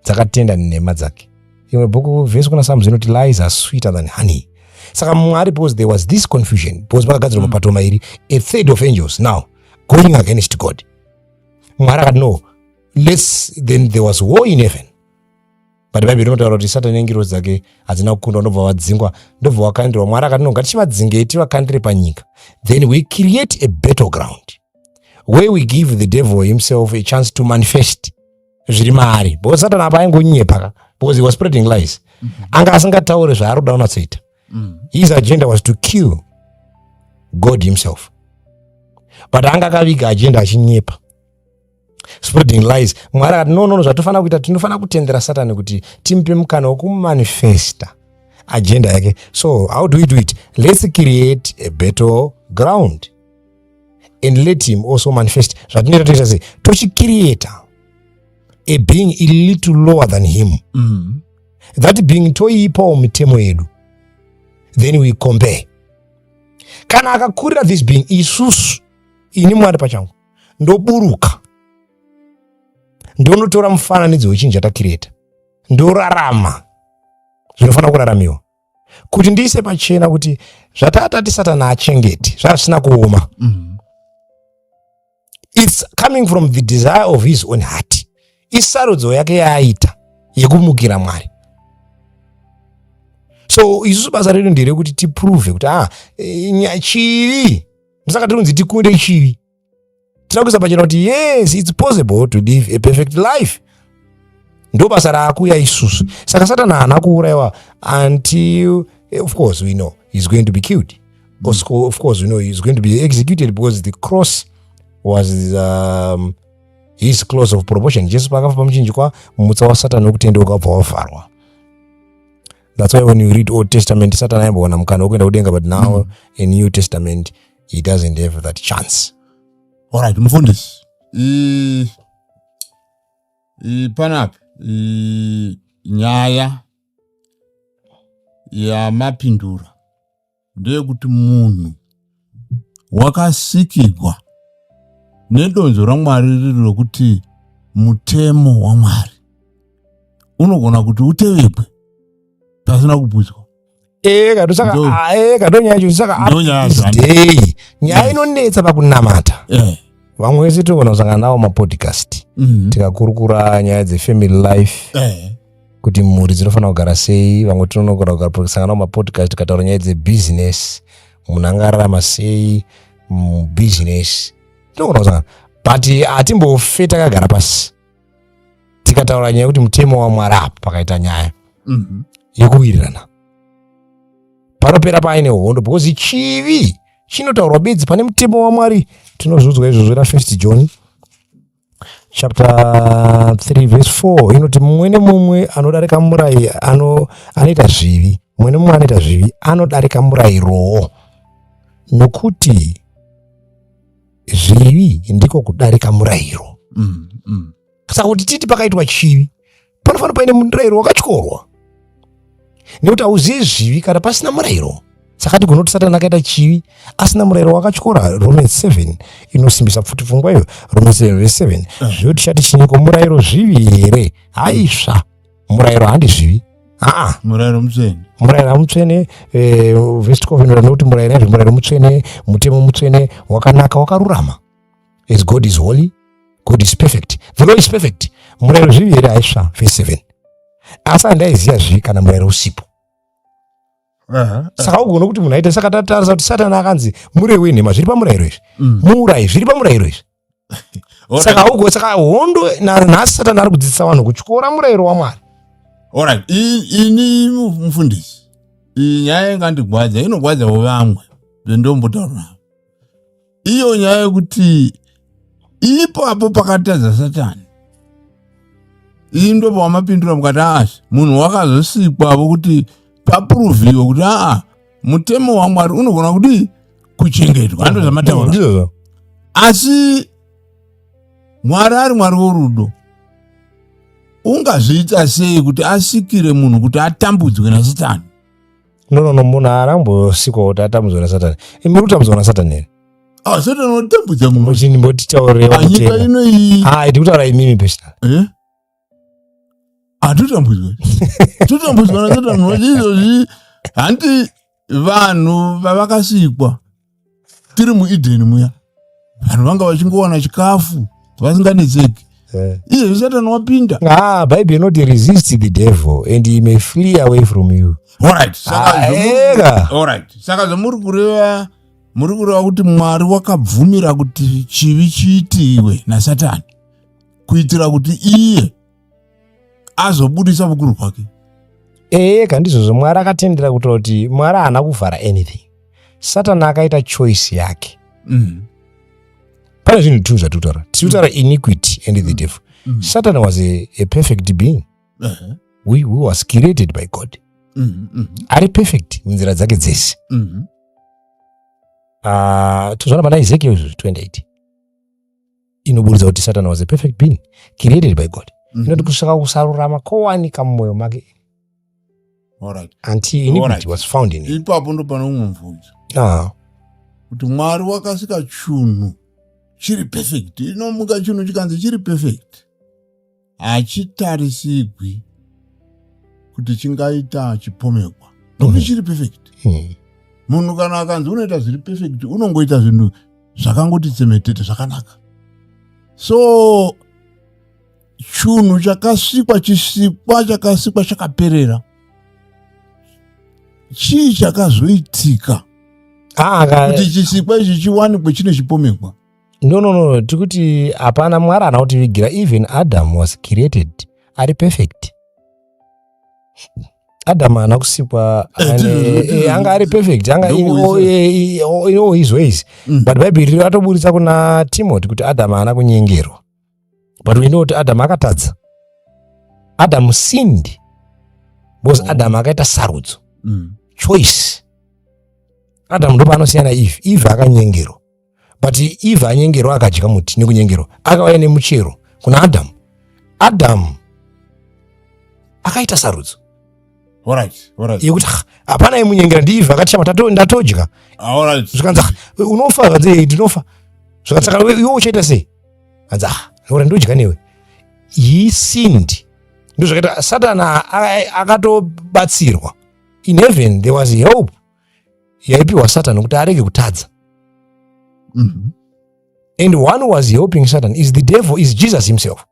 dzakatenda nhema dzake. Imwe bhuku, vhesi kuna Psalms inoti, "Lies are sweeter than honey." Saka Mwari, because there was this confusion, because pakagadzirwa mapato mairi, a third of angels now going against God, Mwari akati, "No, let's." Then there was war in heaven, but Bhaibheri rinotaura kuti Satani nengirozi dzake hadzina kukundwa, ndobva vadzingwa, ndobva vakandirwa. Mwari akati, "No, ngatichivadzingei, tivakandire panyika." Then we create a battleground where we give the devil himself a chance to manifest zviri maari, because Satani apa aingonyepa, because he was spreading lies. Anga asingatauri zvaari kuda kunatsoita. His agenda was to kill God himself, but anga akaviga agenda achinyepa, spreading lies. Mwari akati, No, zvatofanira kuita, tinofanira kutendera Satani kuti timupe mukana wekumanifesta agenda yake. So how do we do it? Let's create a battle ground and let him also manifest." Zvatinoita, toita sei? Tochicreata a being a little lower than him. That being toipawo mitemo yedu, then we compare. Kana akakurira this being, isusu, ini Mwari pachangu ndoburuka, ndonotora mufananidzo wechinhu chatacreata, ndorarama zvinofanira kuraramiwa, kuti ndiise pachena kuti zvatatati Satani achengeti zvazvisina kuoma. It's coming from the desire of his own heart, isarudzo yake yaaita yekumukira Mwari. So isusu basa redu nderekuti tiprove kuti, ah, chivi, ndosaka tirunzi tikunde chivi. Tinoda kuisa pachena kuti yes, it's possible to live a perfect life. Ndo basa raakuya isusu. Saka Satani haana kuurayiwa until, of course we know he's going to be killed. Of course we know he's going to be executed, because the cross was his close of promotion. Jesu paakafa pamuchinjikwa, mutsa waSatani wekutendeuka wabva wavharwa. That's why when you read Old Testament, Satan aimbowana mukana wekuenda kudenga, but now in New Testament he doesn't have that chance. Alright, mufundisi, panapa nyaya yamapindura ndeyekuti munhu wakasikigwa nedonzvo raMwari riri rokuti mutemo waMwari unogona kuti utevegwe pasina kuputswa. Eka, ndosaka eka, ndo nyaya yacho. Saka Ndo nyaya up to this yacho. day, nyaya inonetsa pakunamata, vamwe vese tinogona kusangana navo mapodcast, tikakurukura nyaya dzefamily life, kuti mhuri dzinofanira kugara sei. Vamwe tinogona kusangana navo mapodcast, tikataura nyaya dzebusiness, munhu angararama sei mubusiness. Tinogona kusangana, but hatimbofe takagara pasi tikataura nyaya yekuti mutemo waMwari apa pakaita nyaya yekuwirirana, panopera paine hondo, because chivi chinotaurwa bedzi pane mutemo waMwari. Tinozviudzwa izvozvo nafirst John chapter 3 verse 4, inoti mumwe nemumwe anodarika murai anoita zvivi. Mumwe nemumwe anoita zvivi anodarika murayirowo, nokuti zvivi ndiko kudarika murayiro. Saka kuti titi pakaitwa chivi panofanira paine murayiro wakatyorwa, nekuti hauzivi zvivi kana pasina murayiro. Saka tigona kuti Satani akaita chivi asina murayiro wakatyora. Romans 7 inosimbisa pfuti pfungwa iyo. Romans 7 verse 7, zvino tichati chinyiko? Murayiro zvivi here? Haisva, murayiro handi zvivi. Aa, murayiro mutsvene. Murayiro mutsvene, verse 12 inotaura nekuti murayiro yazvo murayiro mutsvene, mutemo mutsvene, wakanaka, wakarurama. As God is holy, God is perfect, the law is perfect. Murayiro zvivi here? Haisva. Verse 7, asi handaiziva zvivi kana murayiro usipo. Saka ugona kuti munhu aite, saka tatarisa kuti Satani akanzi murevi wenhema, zviri pamurayiro izvi. Muurayi, zviri pamurayiro izvi. Saka ugo, saka hondo nhasi Satani ari kudzidzisa vanhu kutyora murayiro waMwari. Alright, ini mufundisi, iyi nyaya ingandigwadza, inogwadzawo vamwe vendombotaura navo. Iyo nyaya yekuti ipapo pakatadza Satani, iyi ndo pawamapindura mukati aasi munhu wakazosikwavo kuti papuruvhiwe kuti aa, mutemo waMwari unogona kudii kuchengetwa, ando zvamataura. Ndizvozvo. Asi Mwari ari Mwari worudo, ungazviita sei kuti asikire munhu kuti atambudzwe naSatani? No, no, no, munhu haana kuti atambudzwe nasatani. Imi muri kutambudzwa nasatani here? Ah, Satani watambudza munhu. Muchimbotitaurira. Ah, nyika ino iyi. Ah, tiri kutaura imimi personal. Eh? Hatotambudzwa, totambudzwa nasatani izvozvi. Hanti vanhu vavakasikwa tiri muEdheni muya, vanhu vanga vachingowana chikafu vasinganetseki. Izvezvi Satani wapinda. Ah, Bible inoti resist the devil and he may flee away from you. Alright, saka Ah, ega. Alright, saka zvamuri kureva, muri kureva kuti Mwari wakabvumira kuti chivi chiitiwe naSatani kuitira kuti iye azobudisa vukuru hwake? Eka, ndizvozvo. Mwari akatendera kuitira kuti, Mwari haana kuvhara anything. Satani akaita choice yake. Pane zvinhu two zvatiri kutaura. Tiri kutaura iniquity and the devil. Satan was a perfect being who was created by God, ari perfect munzira dzake dzese. Ah, tozvana pana Ezekiel izvozvo 28 inoburitsa kuti Satan was a perfect being created by God. Inoti kusvika kusarurama kowanika mumwoyo make, until iniquity was found in him. Ipapo ndo pane umwe mubvunzo, kuti Mwari wakasika chunhu chiri perfect. Inomuka chinhu chikanzi chiri perfect, hachitarisigwi kuti chingaita chipomekwa, nokuti chiri perfect. Munhu kana akanzi unoita zviri perfect, unongoita zvinhu zvakangoti tsemetete zvakanaka. So chunhu chakasikwa, chisikwa chakasikwa chakaperera, chii chakazoitika kuti chisikwa ichi chiwanikwe chine chipomekwa? No, no, no, tiri kuti hapana. Mwari haana kutivigira. Even Adam was created ari perfect. Adam haana kusikwa anga ari perfect, anga in all his ways. But Bhaibheri ratoburitsa kuna Timothy kuti Adam haana kunyengerwa, but we know kuti Adam akatadza. Adam sinned because Adam akaita sarudzo, choice. Adam ndo paanosiyana Eve. Eve akanyengerwa, but Eve anyengerwa akadya muti nekunyengerwa, akauya nemuchero kuna Adam. Adam akaita sarudzo yekuti, "Ah, hapana imunyengera, ndiEve akati, shama, ndatodya." Zvikanzi, "Ah, unofa." Zvanzi, "Eh, ndinofa." Zvikanzi, "Saka iwe uchaita sei?" Hanzi, "Ah, ora ndodya newe." He sinned. Ndozvakaita Satani akatobatsirwa. In heaven there was help yaipiwa Satani kuti arege kutadza. And one was helping Satan is the devil, is Jesus himself,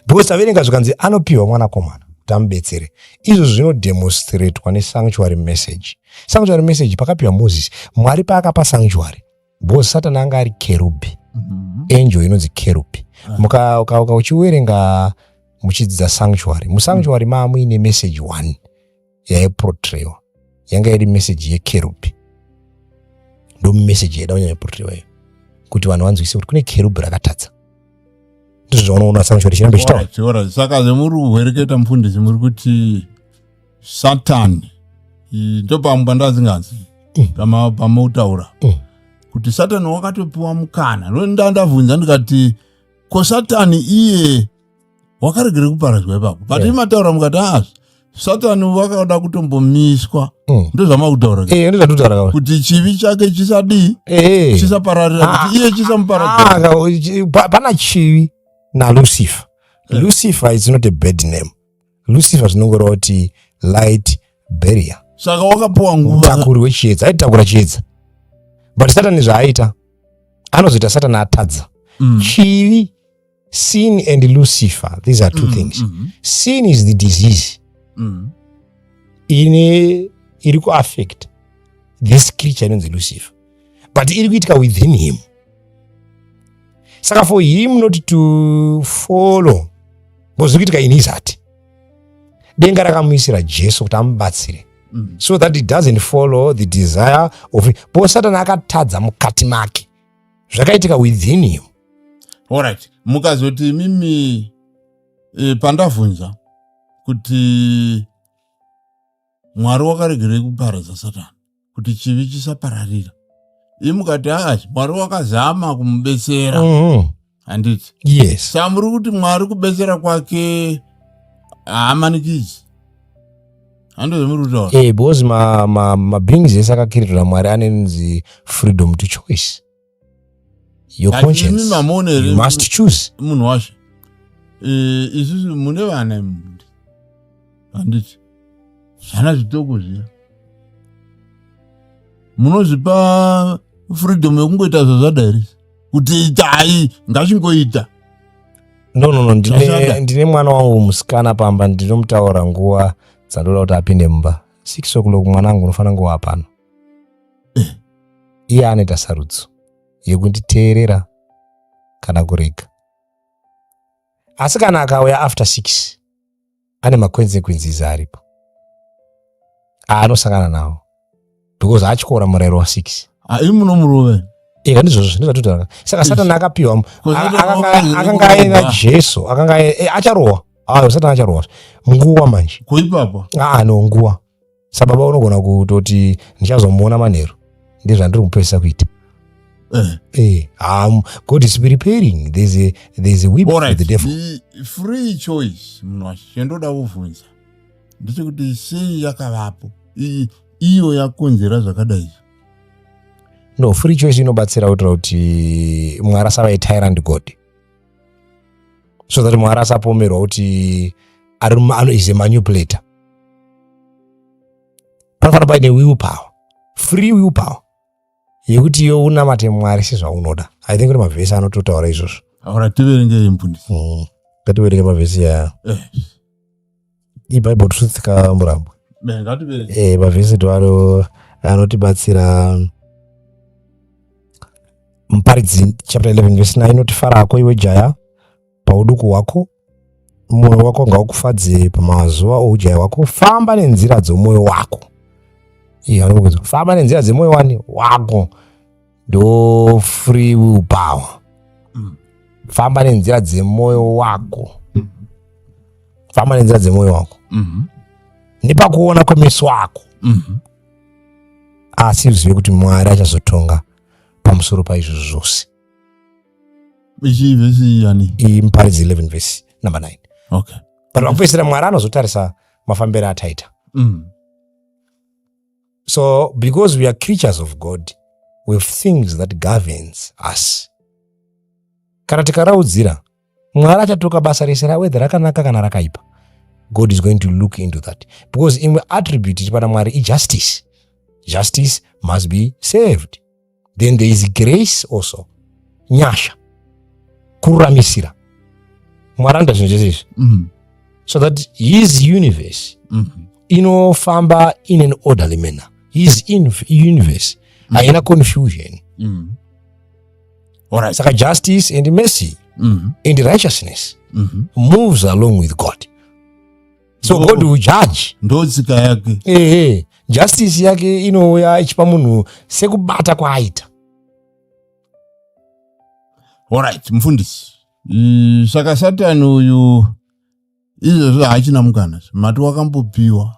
because taverenga zvikanzi anopiwa mwanakomana kuti amubetsere. Izvo zvinodemonstratwa nesanctuary message. Sanctuary message pakapiwa Moses, Mwari paakapa sanctuary, because Satani anga ari kerubi, angel inonzi kerubi. Uchiwerenga muchidzidza sanctuary, musanctuary maa muine message one yaiportraywa, yanga iri message yekerubi. Ndo message yaida kunyanya portraywa iyo, kuti vanhu vanzwise kuti kune kerubi rakatadza. Ndizvo zvaunoona sanctuary chirambe chitaura. Alright, alright. Saka zvemuri kuhwereketa, mufundisi, muri kuti Satani ndopamwe pandazinganzi pamautaura kuti Satani wakatopiwa mukana. Ndandavhunza ndikati, ko Satani iye wakaregere kuparadzwa ipapo? But imataura mukati, aa, Satani wakada kutombomiswa. Ndozvamakutaura. Eh, ndozvatutaura. Kuti chivi chake chisadii? Chisapararira, kuti iye chisamuparadza. Ah, pana chivi naLucifer. Lucifer is not a bad name. Lucifer zvinongoreva kuti light bearer. Saka wakapiwa nguva. Mutakuri wechiedza, aitakura chiedza. But Satani zvaaita, anozoita Satani atadza. Chivi, sin and Lucifer, these are two things. Sin is the disease ine iri kuaffect this creature inonzi Lucifer, but iri kuitika within him. Saka for him not to follow, because zviri kuitika in his heart, denga rakamuisira Jesu kuti amubatsire so that he doesn't follow the desire of, because Satani akatadza mukati make, zvakaitika within him. Alright, mukazoti imimi pandavhunza kuti Mwari wakaregerei kuparadza Satani kuti chivi chisapararira, ii mukati, aa, Mwari wakazama kumubetsera. Handiti? Yes. Saka muri kuti Mwari kubetsera kwake haamanikidzi, handozvamuri kutaura? Eh, because ma beings ese akacreatwa naMwari anenzi freedom to choice, your But imi conscience, mamuona here? You must choose. Munhu wacho, isusu mune vana imi, handiti? Zvana zvitoko zviya munozvipa freedom yekungoita zvazvada here, kuti itai, ngachingoita? No, ndine, Zvashanda. ndine mwana wangu musikana pamba. Ndinomutaura nguva dzandoda kuti apinde mumba. 6 o'clock, mwanangu, unofanira nguva pano. Iye anoita sarudzo yekunditeerera kana kurega. Asi kana akauya after 6, ane maconsequences aripo aanosangana nawo, because atyora murayiro wa6. Ah, imi munomurove? Ika ndizvozvo ndizvatutaura. Saka Satani akapiwa Ko Satani akanga aina kurohwa. Jesu akanga acharohwa. Ayo, Satani acharohwa nguva manje. Kuipapo? Aa, no, nguva. Sababa unogona kutoti ndichazomuona manheru, ndezvandiri kupedzisa kuita. God is preparing. There's a whip for the devil. The free choice, munhu wacho, chendoda kuvhunza ndechekuti sei yakavapo iyo yakonzera zvakadai? No, free choice inobatsira kuitira kuti Mwari asava tyrant god, so that Mwari asapomerwa kuti is a manipulator. Panofanira paine will power, free will power yekuti iwe unamate Mwari sezvaunoda. I think kune mavhesi anototaura izvozvo. Aura, tiverengei, mufundisi. Ngativerenge mavhesi ya iBible Truth kaMurambwe. Ngativerenge. Mavhesi twaro anotibatsira. Muparidzi chapter 11 verse 9 inoti, "Farako iwe jaya pauduku hwako, mwoyo wako ngaukufadze pamazuva oujaya hwako. Famba nenzira dzomwoyo wako." Iye anokuudza, famba nenzira dzemwoyo wani wako, ndo free will power. Famba nenzira dzemwoyo wako, famba nenzira dzemwoyo wako nepakuona kwemeso ako, asi uzive kuti Mwari achazotonga pamusoro paizvozvo zvose. Ichi vhesi yani? Iyi Muparidzi 11 verse number 9. But pakupedzisira Mwari anozotarisa mafambiro ataita. So because we are creatures of God, we have things that governs us. Kana tikaraudzira, Mwari achatoka basa rese, whether rakanaka kana rakaipa. God is going to look into that, because imwe attribute iri pana Mwari ijustice. Justice must be served. Then there is grace also, nyasha, kururamisira. Mwari anoita zvinhu zvese izvi so that his universe inofamba in an orderly manner. His universe haina confusion. Alright. Saka justice and mercy and righteousness moves along with God. So God will judge. Ndo tsika yake. Ehe, justice yake inouya ichipa munhu sekubata kwaaita. Alright, mufundisi. Saka Satani uyu izvozvo haachina mukana, mati wakambopiwa.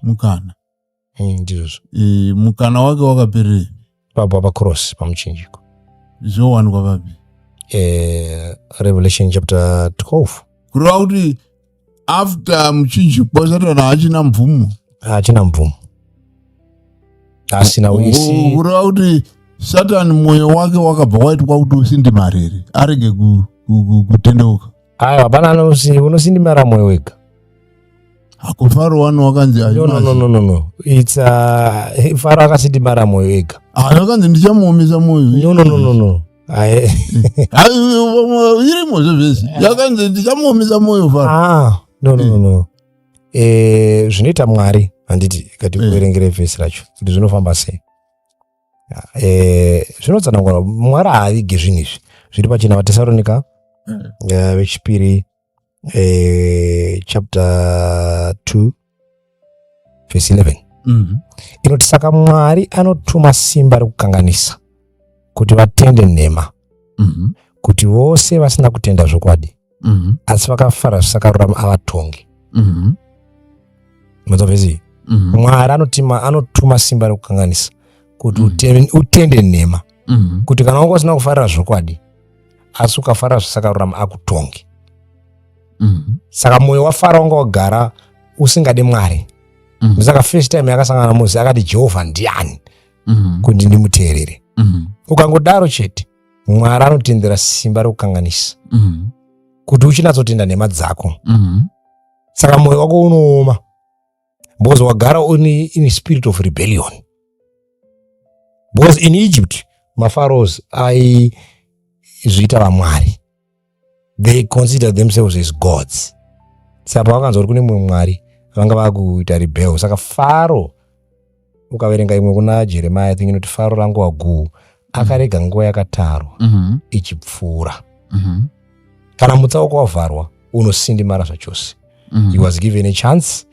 Mukana. Ndizvozvo. Mukana wake wakaperei? Pabva pacross pamuchinjiko. Zvowanikwa papi? Revelation chapter 12. Kureva kuti after muchinjikwa Satani haachina mvumo. Haachina mvumo. Asina uisi. Kureva kuti Satani mwoyo wake wakabva waitwa kuti usindimarire arege kutendeuka. Aiwa, hapana unosindimara mwoyo wega. Hakufaro wani wakanzi No, no, no, no, no, no. It's Faro akasindimara mwoyo ega. Wakanzi ndichamuomesa mwoyo. No, no, no, no, no. Irimo zvezvese. Yakanzi ndichamuomesa mwoyo Faro. No, no, no, no. Zvinoita Mwari, handiti kati kuverengere vhesi racho kuti zvinofamba sei. Zvinotsanangura Mwari haavige zvinhu izvi. Zviri pachena vaTesaronika vechipiri chapter 2 verse 11. Inoti saka Mwari anotuma simba rekukanganisa kuti vatende nhema, kuti vose vasina kutenda zvokwadi asi vakafara zvisakarurama avatongi. Manzwa vhesi? Mwari anotuma simba rekukanganisa kuti utende nhema, kuti kana wanga usina kufarira zvokwadi asi ukafarira zvisakarurama akutongi. Saka mwoyo waFaro wanga wagara usingade Mwari. Saka first time yakasangana naMozisi akati Jehovha ndiani kuti ndimuteerere. Ukangodaro chete Mwari anotendera simba rekukanganisa kuti uchinatsotenda nhema dzako. Saka mwoyo wako unooma because wagara in spirit of rebellion. Because in Egypt mapharaohs aizviita vamwari. They consider themselves as gods. Saka pavakanzwa kuti kune mumwe mwari vanga vakuita rebel. Saka Faro, ukaverenga imwe kuna Jeremiah, I think inoti Faro ranguva guu akarega nguva yakatarwa ichipfuura. Kana mutsauko wavharwa unosindimara zvachose. He was given a chance,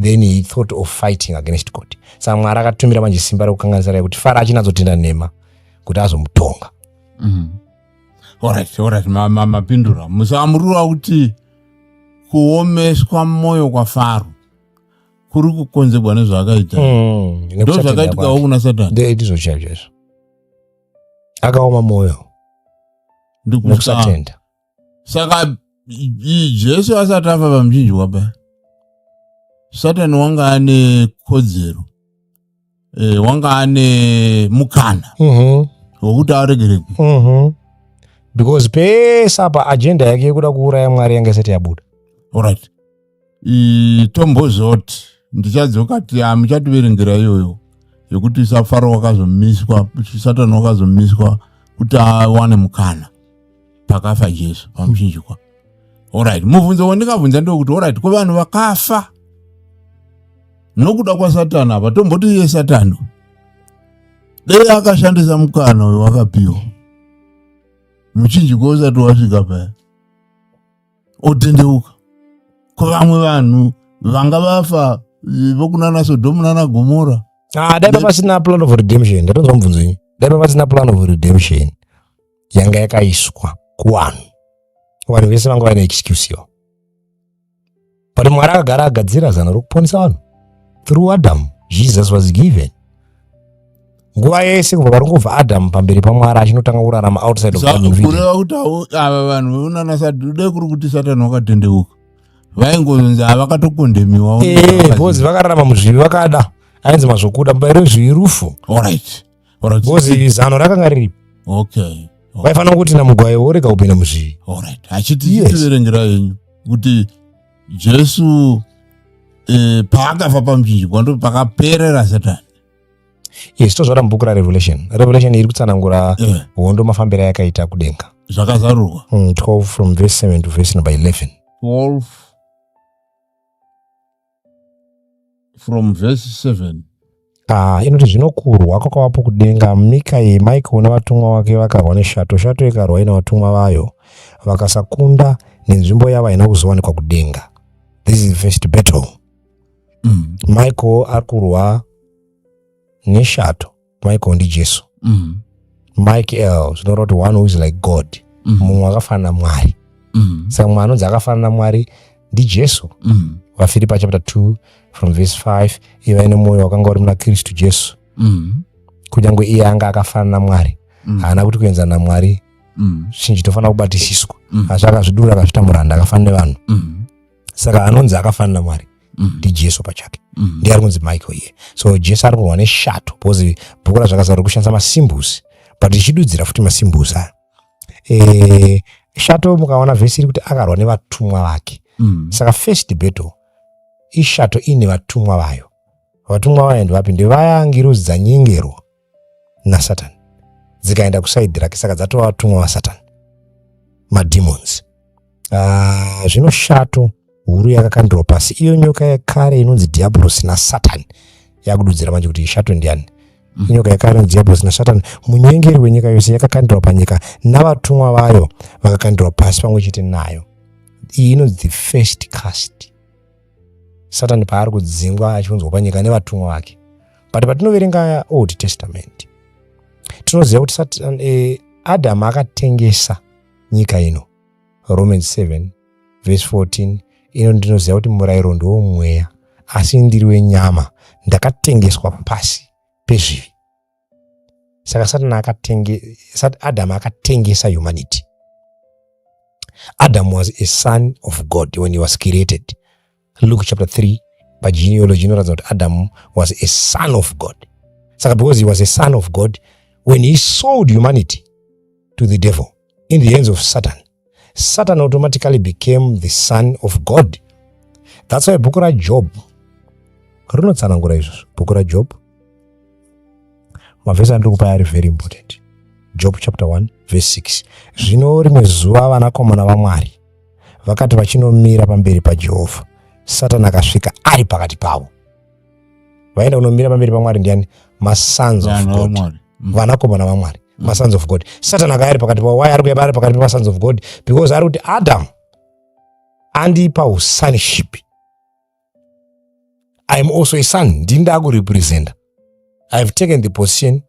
then he thought of fighting against God. Saka Mwari akatumira manje simba rekukanganisa rai kuti Faro achinatsotenda nhema kuti azomutonga. Alright, mapindura. Musamurura kuti kuomeswa mwoyo kwaFaro kuri kukonzerwa nezvaakaita. Ndo zvakaitikawo kuna Satani. Ndizvo chaizvo izvo. Akaoma mwoyo nekusatenda. Saka Jesu asati afa pamuchinjikwa paya, Satani wanga ane kodzero, wanga ane mukana wekuti aregere. Because pese apa agenda yake yekuda kuuraya Mwari yanga isati yabuda. Alright. Tombozoti ndichadzoka ti muchativerengera iyoyo yekuti Faro wakazomiswa, Satani wakazomiswa kuti awane mukana pakafa Jesu pamuchinjikwa. Alright, mubvunzo wandingabvunza ndewekuti alright, ko vanhu vakafa nokuda kwaSatani apa, tomboti iye Satani dei akashandisa mukana uyu wakapiwa muchinjikwa usati wasvika paya otendeuka, ko vamwe vanhu vanga vafa vokunana Sodhomu nana Gomora? Dai pasina plan of redemption. Ndatonzwa mubvunzo iyi. Dai pasina plan of redemption yanga yakaiswa kuvanhu, vanhu vese vanga vaine excuse yo. But Mwari akagara agadzira zano rokuponesa vanhu through Adam. Jesus was given nguva yese kubva parongobva Adam pamberi paMwari achinotanga kurarama outside of Garden of Eden. Kureva kuti ava vanhu veunana Satani, dai kuri kuti Satani wakatendeuka, vaingozonzi havakatokondemiwa. Because vakararama muzvivi, vakada ainzi mazvokuda, mubayiro wezvivi rufu. Alright. Because zano rakanga riripo. Vaifanira kuti namugwayo worega kupinda muzvivi. Alright. Achiti tiverengera yenyu kuti Jesu paakafa pamuchinjikwa ndo pakaperera Satani. Yes, tozvara mubhuku raRevelation. Revelation iri kutsanangura hondo mafambiro ayakaita kudenga. Zvakazarurwa. 12 from verse 7 to verse number 11. 12 from verse 7. Inoti zvino kurwa kwakavapo kudenga, Mikaeri Michael navatumwa vake vakarwa neshato, shato ikarwa ina vatumwa vayo, vakasakunda, nenzvimbo yavo haina kuzowanikwa kudenga. This is the first battle. Michael ari kurwa neshato. Michael ndiJesu. Michael zvinoreva kuti one who is like God, mumwe akafanana Mwari. Saka mumwe anonzi akafanana Mwari ndiJesu. VaFiripa chapter 2 from verse 5, ivai nemwoyo wakanga uri muna Kristu Jesu. Kunyange iye anga akafanana naMwari, haana kuti kuenzana naMwari chinhu chitofanira kubatisiswa, asi akazvidura, akazviita muranda, akafanana nevanhu. Saka anonzi akafanana naMwari ndiJesu pachake. Ndiye ari kunzi Michael iye. So Jesu ari kurwa neshato, because bhuku raZvakazarurwa kushandisa masymbols, but ichidudzira futi masymbols aya. Shato, mukaona vhesi iri kuti akarwa nevatumwa vake. Saka first battle ishato ine vatumwa vayo. Vatumwa vayo ndivapi? Ndevaya ngirozi dzanyengerwa naSatani, dzikaenda kuside rake, saka dzatova vatumwa vaSatani, mademons. Zvino shato huru yakakandirwa pasi, iyo nyoka yekare inonzi Dhiabhorosi naSatani. Yakududzira manje kuti shato ndiani. Inyoka yekare inonzi Dhiabhorosi naSatani, munyengeri wenyika yose, yakakandirwa panyika, navatumwa vayo vakakandirwa pasi pamwe chete nayo. Iyi inonzi the first cast, Satani paari kudzingwa achiunzwa panyika nevatumwa vake. But patinoverenga Old Testament, tinoziva kuti Satan, Adamu akatengesa nyika ino. Romans 7 verse 14 ino: "Ndinoziva kuti murayiro ndewomweya, asi ndiri wenyama, ndakatengeswa pasi pezvivi." Saka Satani Adamu akatengesa humanity. Adam was a son of God when he was created. Luke chapter 3 pagenealogy inoratidza kuti Adam was a son of God. Saka because he was a son of God, when he sold humanity to the devil, in the hands of Satan, Satan automatically became the son of God. That's why bhuku raJob rinotsanangura izvozvo. Bhuku raJob, mavhesi andiri kupa ari very important. Job chapter 1 verse 6: "Zvino rimwe zuva vanakomana vaMwari vakati vachinomira pamberi paJehovha, Satani akasvika ari pakati pavo." Vaenda kunomira pamberi paMwari ndiani? Masons of Vana God. vaMwari. Vanakomana vaMwari, masons of God. Satani akauya ari pakati pavo. Why ari kuya ari pakati pemasons of God? Because ari kuti, "Adam andipa usonship. I am also a son. Ndini ndakurepresenta. I have taken the position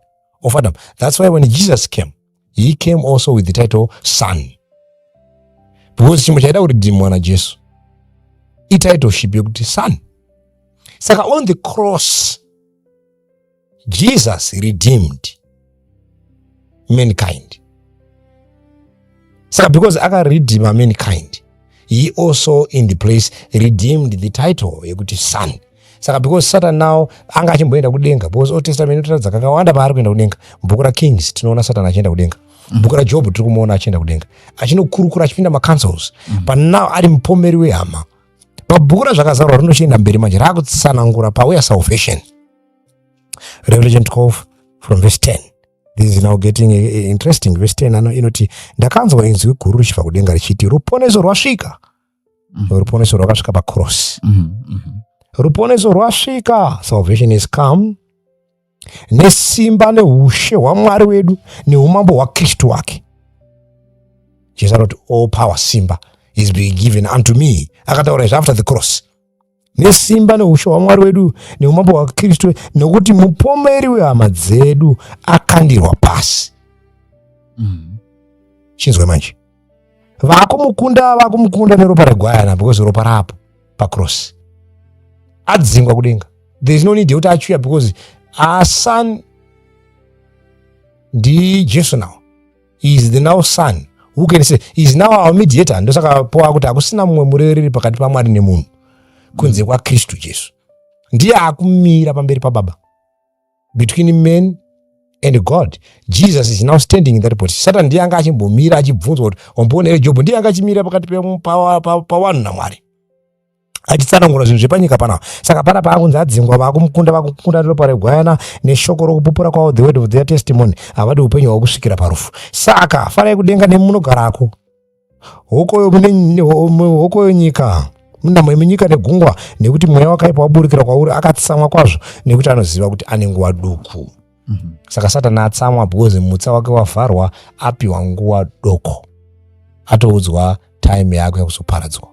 of Adam." That's why when Jesus came, he came also with the title son, because chimwe chaida kuredeemwa naJesu ititleship yekuti son. Saka on the cross, Jesus redeemed mankind. Saka because akaredeema mankind, he also in the place redeemed the title yekuti son. Saka because Satan now anga achimboenda kudenga, because Old Testament inotaridza kakawanda paari kuenda kudenga. Mubhuku raKings tinoona Satan achienda kudenga. Bhuku raJob tiri kumuona achienda kudenga, achinokurukura, achipinda macouncils. But now ari mupomeri wehama. Pabhuku raZvakazarurwa rinochienda mberi manje, raakutsanangura pauya salvation. Revelation 12 from verse 10. This is now getting interesting. Verse 10 ano inoti, "Ndakanzwa inzwi guru richibva kudenga richiti, 'Ruponeso rwasvika.'" Ruponeso rwakasvika pacross. "Ruponeso rwasvika," salvation is come, "nesimba neushe hwaMwari wedu neumambo hwaKristu wake." Jesu anoti, "All power, simba, is being given unto me." Akataura izvi after the cross. "Nesimba neushe hwaMwari wedu neumambo hwaKristu, nekuti mupomeri wehama dzedu akandirwa pasi." Chinzwe manje, vakumukunda, vakumukunda neropa regwayana, because ropa rapo pacross. Adzingwa kudenga. There is no need yekuti achiuya, because our son ndiJesu. Now he is the now son who can say, he is now our mediator. Ndosaka poa kuti hakusina mumwe murevereri pakati paMwari nemunhu kunze kwaKristu Jesu. Ndiye akumira pamberi paBaba. Between man and God, Jesus is now standing in that position. Satan ndiye anga achimbomira achibvunzwa kuti, "Wamboona here Jobho?" Ndiye anga achimira pakati pavanhu naMwari, achitsanangura zvinhu zvepanyika panapa. Saka panapa akunzi adzingwa, vakumukunda, vakumukunda neropa regwayana neshoko rokupupura kwavo, the word of their testimony. Havadi upenyu hwavo kusvikira parufu. Saka farai kudenga nemunogarako. Hokoyo hokoyo nyika, munhamo yemunyika negungwa, nekuti mweya wakaipa waburukira kwauri, akatsamwa kwazvo, nekuti anoziva kuti ane nguva duku. Saka Satani atsamwa because mutsa wake wavharwa, apiwa nguva doko, atoudzwa time yako yekuzoparadzwa.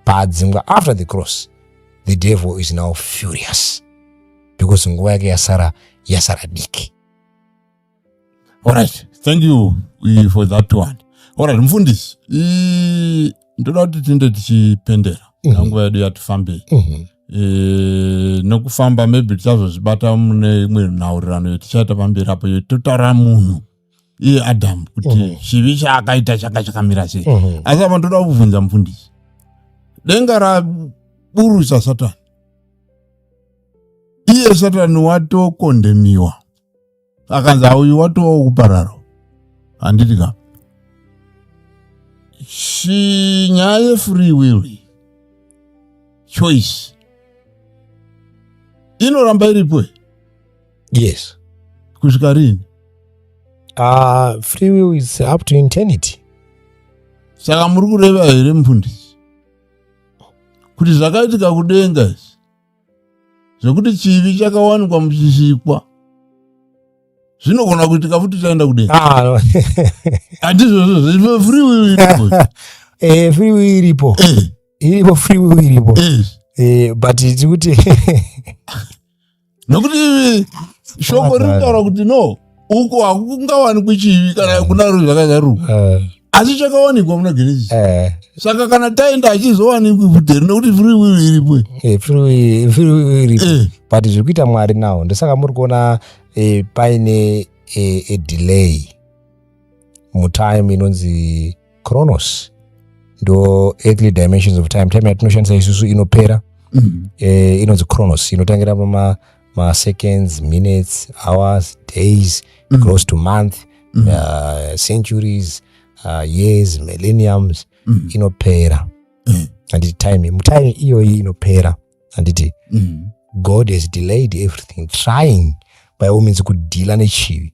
Paadzingwa after the cross, the devil is now furious because nguva yake yasara, yasara diki. Alright, thank you for that one. Alright, mufundisi, ndoda kuti tinde tichipendera. Nguva yedu yatifambei. Nokufamba maybe tichazozvibata mune imwe nhaurirano yetichaita pamberi apo, yetotaura munhu iye Adamu kuti chivi chaakaita changa chakamira sei. Asi apa ndoda kubvunza mufundisi, denga raburusa Satani, iye Satani watokondemiwa, akanzi auyu watova kupararo, handiti ka? Nyaya yefree will choice inoramba iripo? Yes. Kusvika rini? Free will is up to eternity. Saka muri kureva here, mufundisi, kuti zvakaitika kudenga izvi zvekuti chivi chakawanikwa muchisikwa zvinogona kuitika futi taenda kudenga? Ah, no. Handizvozvo, free will iripo? Free will iripo. Iripo, free will iripo. But tikuti Nokuti shoko riri kutaura kuti no, uko hakungawanikwi chivi kana kunaro zvakazarurwa, asi chakawanikwa muna Genesis. Saka kana taenda hachizowanikwi futi here, nekuti free will iripo? Free will iripo. But zviri kuita Mwari nawo, ndosaka muri kuona paine a delay mutime inonzi chronos, ndo earthly dimensions of time, time yatinoshandisa isusu inopera. Inonzi chronos, inotangira pama maseconds, minutes, hours, days, grows to month, centuries, years, millenniums. Inopera, handiti? Time mutime iyoyi inopera, handiti? God has delayed everything, trying by all means kudhila nechivi.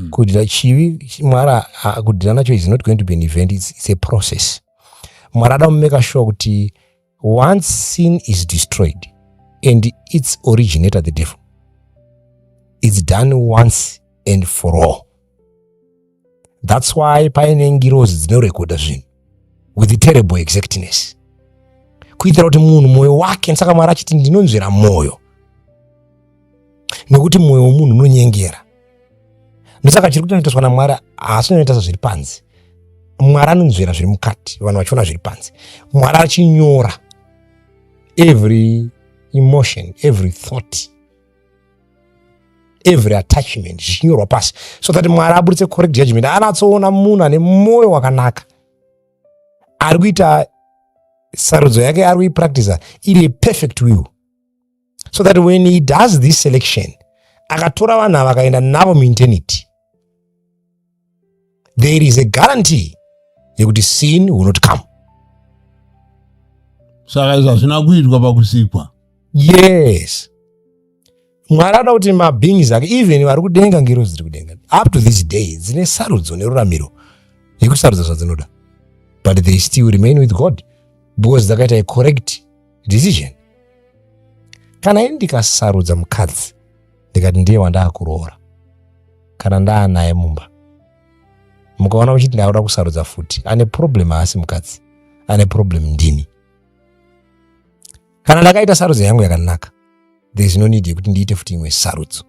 Kudhila chivi, Mwari kudhila nacho is not going to be an event, it's a process. Mwari ada kumeka sure kuti once sin is destroyed and its originator, the devil, it's done once and for all. That's why paine ngirozi dzinorekodha zvinhu with terrible exactness, kuitira kuti munhu mwoyo wake. Saka Mwari achiti, "Ndinonzvera mwoyo," nekuti mwoyo wemunhu unonyengera. Ndosaka chiri kutonoitaswa naMwari haasi kunoita zviri panze. Mwari anonzvera zviri mukati, vanhu vachiona zviri panze. Mwari achinyora every emotion, every thought, every attachment, zvichinyorwa pasi, so that Mwari aburitse correct judgment, anatsoona munhu ane mwoyo wakanaka, ari kuita sarudzo yake, ari kuipractisa iri perfect will, so that when he does this selection, akatora vanhu ava akaenda navo mueternity, there is a guarantee yekuti sin will not come. Saka izvo hazvina kuitwa pakusikwa? Yes. Mwari anoda kuti mabeings ake, even vari kudenga, ngirozi dziri kudenga up to this day dzine sarudzo neruramiro yekusarudza zvadzinoda, but they still remain with God because dzakaita a correct decision. Kana ini ndikasarudza mukadzi, ndikati ndiye wandaakuroora, kana ndaanaye mumba, mukaona uchiti ndakuda kusarudza futi, ane problem haasi mukadzi, ane problem ndini. Kana ndakaita sarudzo yangu yakanaka, there is no need yekuti ndiite futi imwe sarudzo.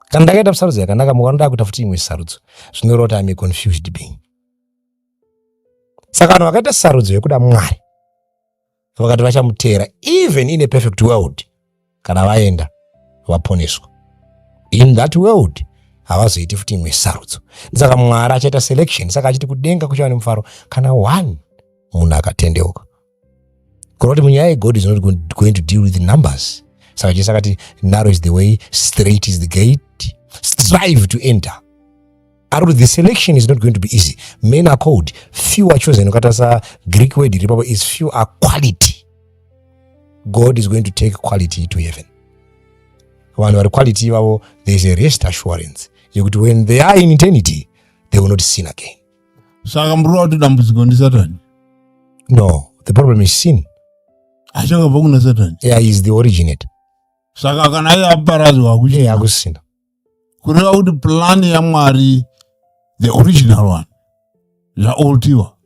Kana ndakaita sarudzo yakanaka, mukaona ndakuita futi imwe sarudzo, zvinoreva kuti I'm a confused being. Saka vanhu vakaita sarudzo yekuda Mwari, vakati vachamuteera even in a perfect world, kana vaenda vaponeswa, in that world havazoiti futi imwe sarudzo. Saka Mwari achaita selection. Saka achiti kudenga kuchava nemufaro kana one munhu akatendeuka, kureva kuti munyaya yegod is not going to deal with numbers. Saka Jesu akati, "Narrow is the way, strait is the gate, strive to enter." Ari kuti the selection is not going to be easy. Men are called, few are chosen. Ukatarisa Greek word iri papo is few are quality. God is going to take quality to heaven. Vanhu vari quality ivavo, there is a rest assurance yekuti when they are in eternity, they will not sin again. Saka muri kuti dambudziko ndisatani? No, the problem is sin. Achakabva kuna Satani? Yeah, he is the originator. Saka kana iye aparadzwa, hakuchina? Hakusina. Kureva kuti plan yaMwari, the original one, zvaoltiwa?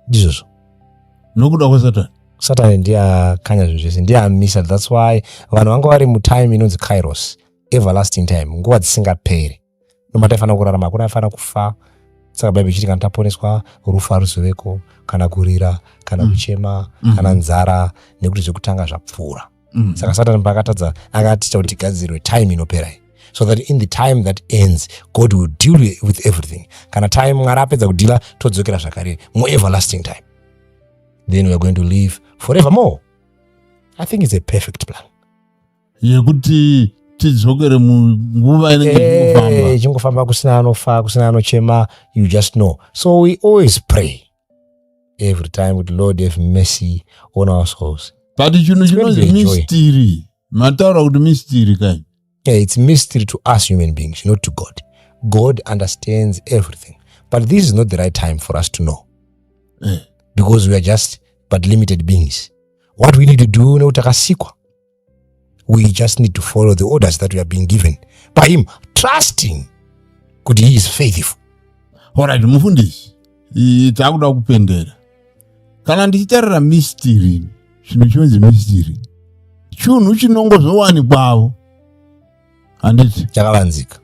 Ndizvozvo. Nokuda kwasatani? Satani ndiye akanya zvinhu zvese, ndiye amisa. That's why vanhu vanga vari mutime inonzi kairos, everlasting time, nguva dzisingaperi. Noma taifanira kurarama, hakuna aifanira kufa. Saka Bhaibheri ichiti kana taponeswa, rufu haruzoveko, kana kurira, kana kuchema, kana nzara, nekuti zvekutanga zvapfuura. Saka Satani paakatadza, akatiita kuti tigadzirwe time inopera iyi, so that in the time that ends, God will deal with everything. Kana time Mwari apedza kudeala, todzokera zvakare mueverlasting time. Then we are going to live forevermore. I think it's a perfect plan. Yekuti tidzokere munguva inenge ichingofamba. Ichingofamba, kusina anofa, kusina anochema. You just know. So we always pray every time with "Lord, have mercy on our souls." But chinhu It's going to chinonzi be a joy. mystery, mataura kuti mystery kai? Yeah, it's mystery to us human beings, not to God. God understands everything, but this is not the right time for us to know because we are just but limited beings. What we need to do, nekuti takasikwa, we just need to follow the orders that we are being given by him, trusting kuti he is faithful. Alright, mufundisi, takuda kupendera. Kana ndichitarira mystery, chinhu chinonzi mystery chinhu chinongozowanikwawo, handiti? Chakavanzika.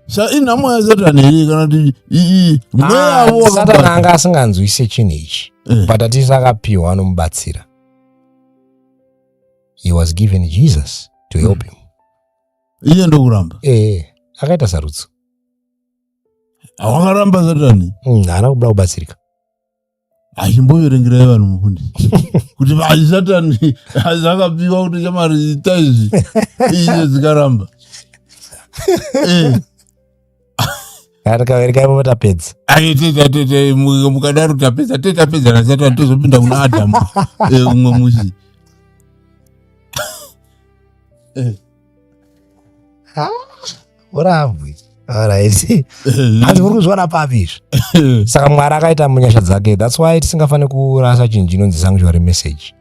Sa inhamo yaSatani here, kana kuti mweyawo? Ah, Satani anga asinganzwise chinhu ichi, but atisi akapiwa anomubatsira. He was given Jesus to help him. Iye ndokuramba. Akaita sarudzo. Hawakaramba Satani. Haana kubuda kubatsirika. Achimboverengerai vanhu, mufundisi, kuti vai Satani azakapiwa kuti chamari ita izvi, iye dzikaramba. Tikaverenga tapedza. Ai, tete, mukadaro tapedza, tapedza naSatani, tozopinda kuna Adhamu umwe musi. Urambwe, alright. Hanzi uri kuzviona papi izvi? Saka Mwari akaita munyasha dzake. That's why tisingafaniri kurasa chinhu chinonzi sanctuary message.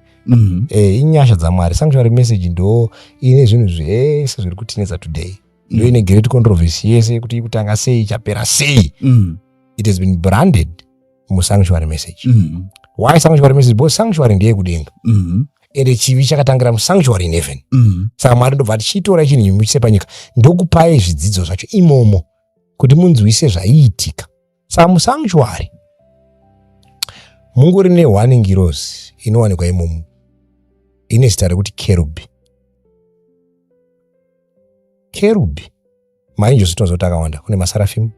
Inyasha dzaMwari. Sanctuary message ndo ine zvinhu zvese zviri kutinetsa today, ndo ine great controversy yese yekuti ikutanga sei, ichapera sei. It has been branded musanctuary message. Why sanctuary message? Because sanctuary ndeyekudenga, ende chivi chakatangira musanctuary in heaven. Saka Mwari ndobva tichitora chinhu muchise panyika, ndokupai zvidzidzo zvacho imomo kuti munzwise zvaiitika. Saka musanctuary mungori neone ngirozi inowanikwa imomo, ine zita rekuti kerubi. Kerubi, maangels tinoziva kuti akawanda. Kune maseraphim,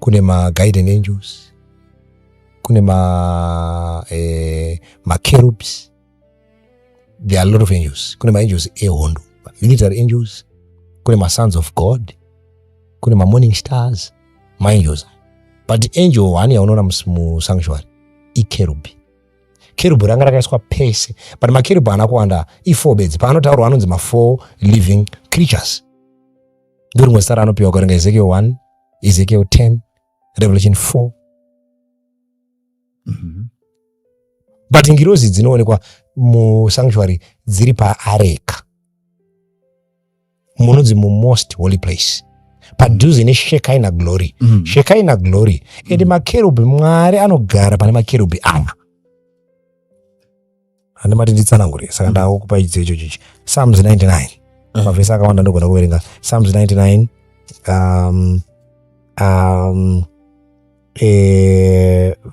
kune maguardian angels, kune macherubs. There are a lot of angels. Kune maangels ehondo, military angels, kune masons of God, kune mamorning stars, maangels. But angel one yaunoona musanctuary ikerubi. Kerubi ranga rakaiswa pese, but makerubi haana kuwanda, i4 bedzi. Paanotaurwa anonzi ma4 living creatures. Ndo rimwe zita raanopiwa kuverenga Ezekiel 1, Ezekiel 10, Revelation 4. But ngirozi dzinoonekwa musanctuary dziri paareka, munonzi mumost holy place, padhuze neshekina glory. Shekina glory ende makerubhi. Mwari anogara pane makerubhi aya. Handimati nditsanangure, saka ndakupa chidzidzo icho chichi Psalms 99. Mavhesi akawanda ndogona kuverenga. Psalms 99,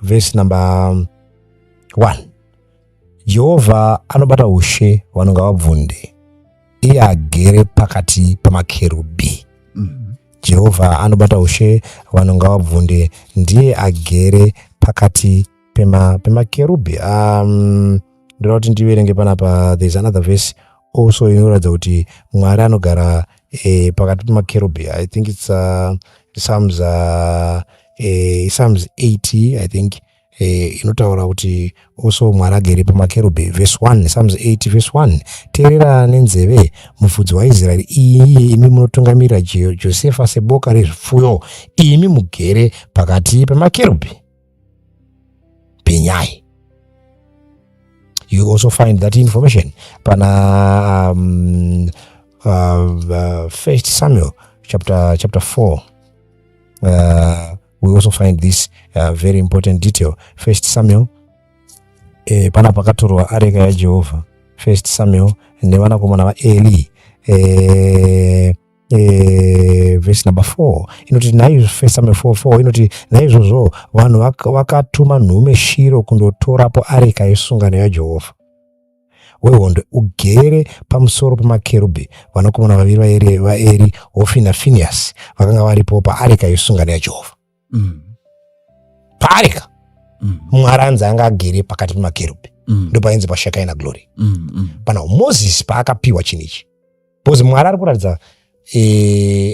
verse number 1: "Jehovha anobata ushe, vanhu ngavabvunde, iye agere pakati pamakerubhi." Jehovha anobata ushe, vanhu ngavabvunde, ndiye agere pakati pemakerubhi. Ndoda kuti ndiverenge panapa. There is another verse also inoratidza kuti Mwari anogara pakati pemakerubhi. I think it's Psalms 80, I think, inotaura kuti also Mwari agere pamakerubhi. Verse 1, Psalms 80 verse 1: "Teerera nenzeve, mufudzi waIsraeri, iye imi munotungamirira Josefa seboka rezvipfuyo, imi mugere pakati pemakerubhi, penyai." You also find that information pana First Samuel chapter 4. We also find this very important detail. First Samuel, pana pakatorwa areka yaJehovha, First Samuel, nevanakomana vaEli. eh, Verse number 4 inoti naizvo, First Samuel 4:4 inoti, "Naizvozvo vanhu vakatuma nhume Shiro kundotorapo areka yesungano yaJehovha wehondo ugere pamusoro pamakerubhi. Vanakomana vaviri vaEri, Hofini naFiniyasi, vakanga varipo paareka yesungano yaJehovha." Paareka Mwari anzi anga agere pakati pemakerubhi. Ndopainzi paShekina glory. Pana Mozisi paakapiwa chinhu ichi, because Mwari ari kuratidza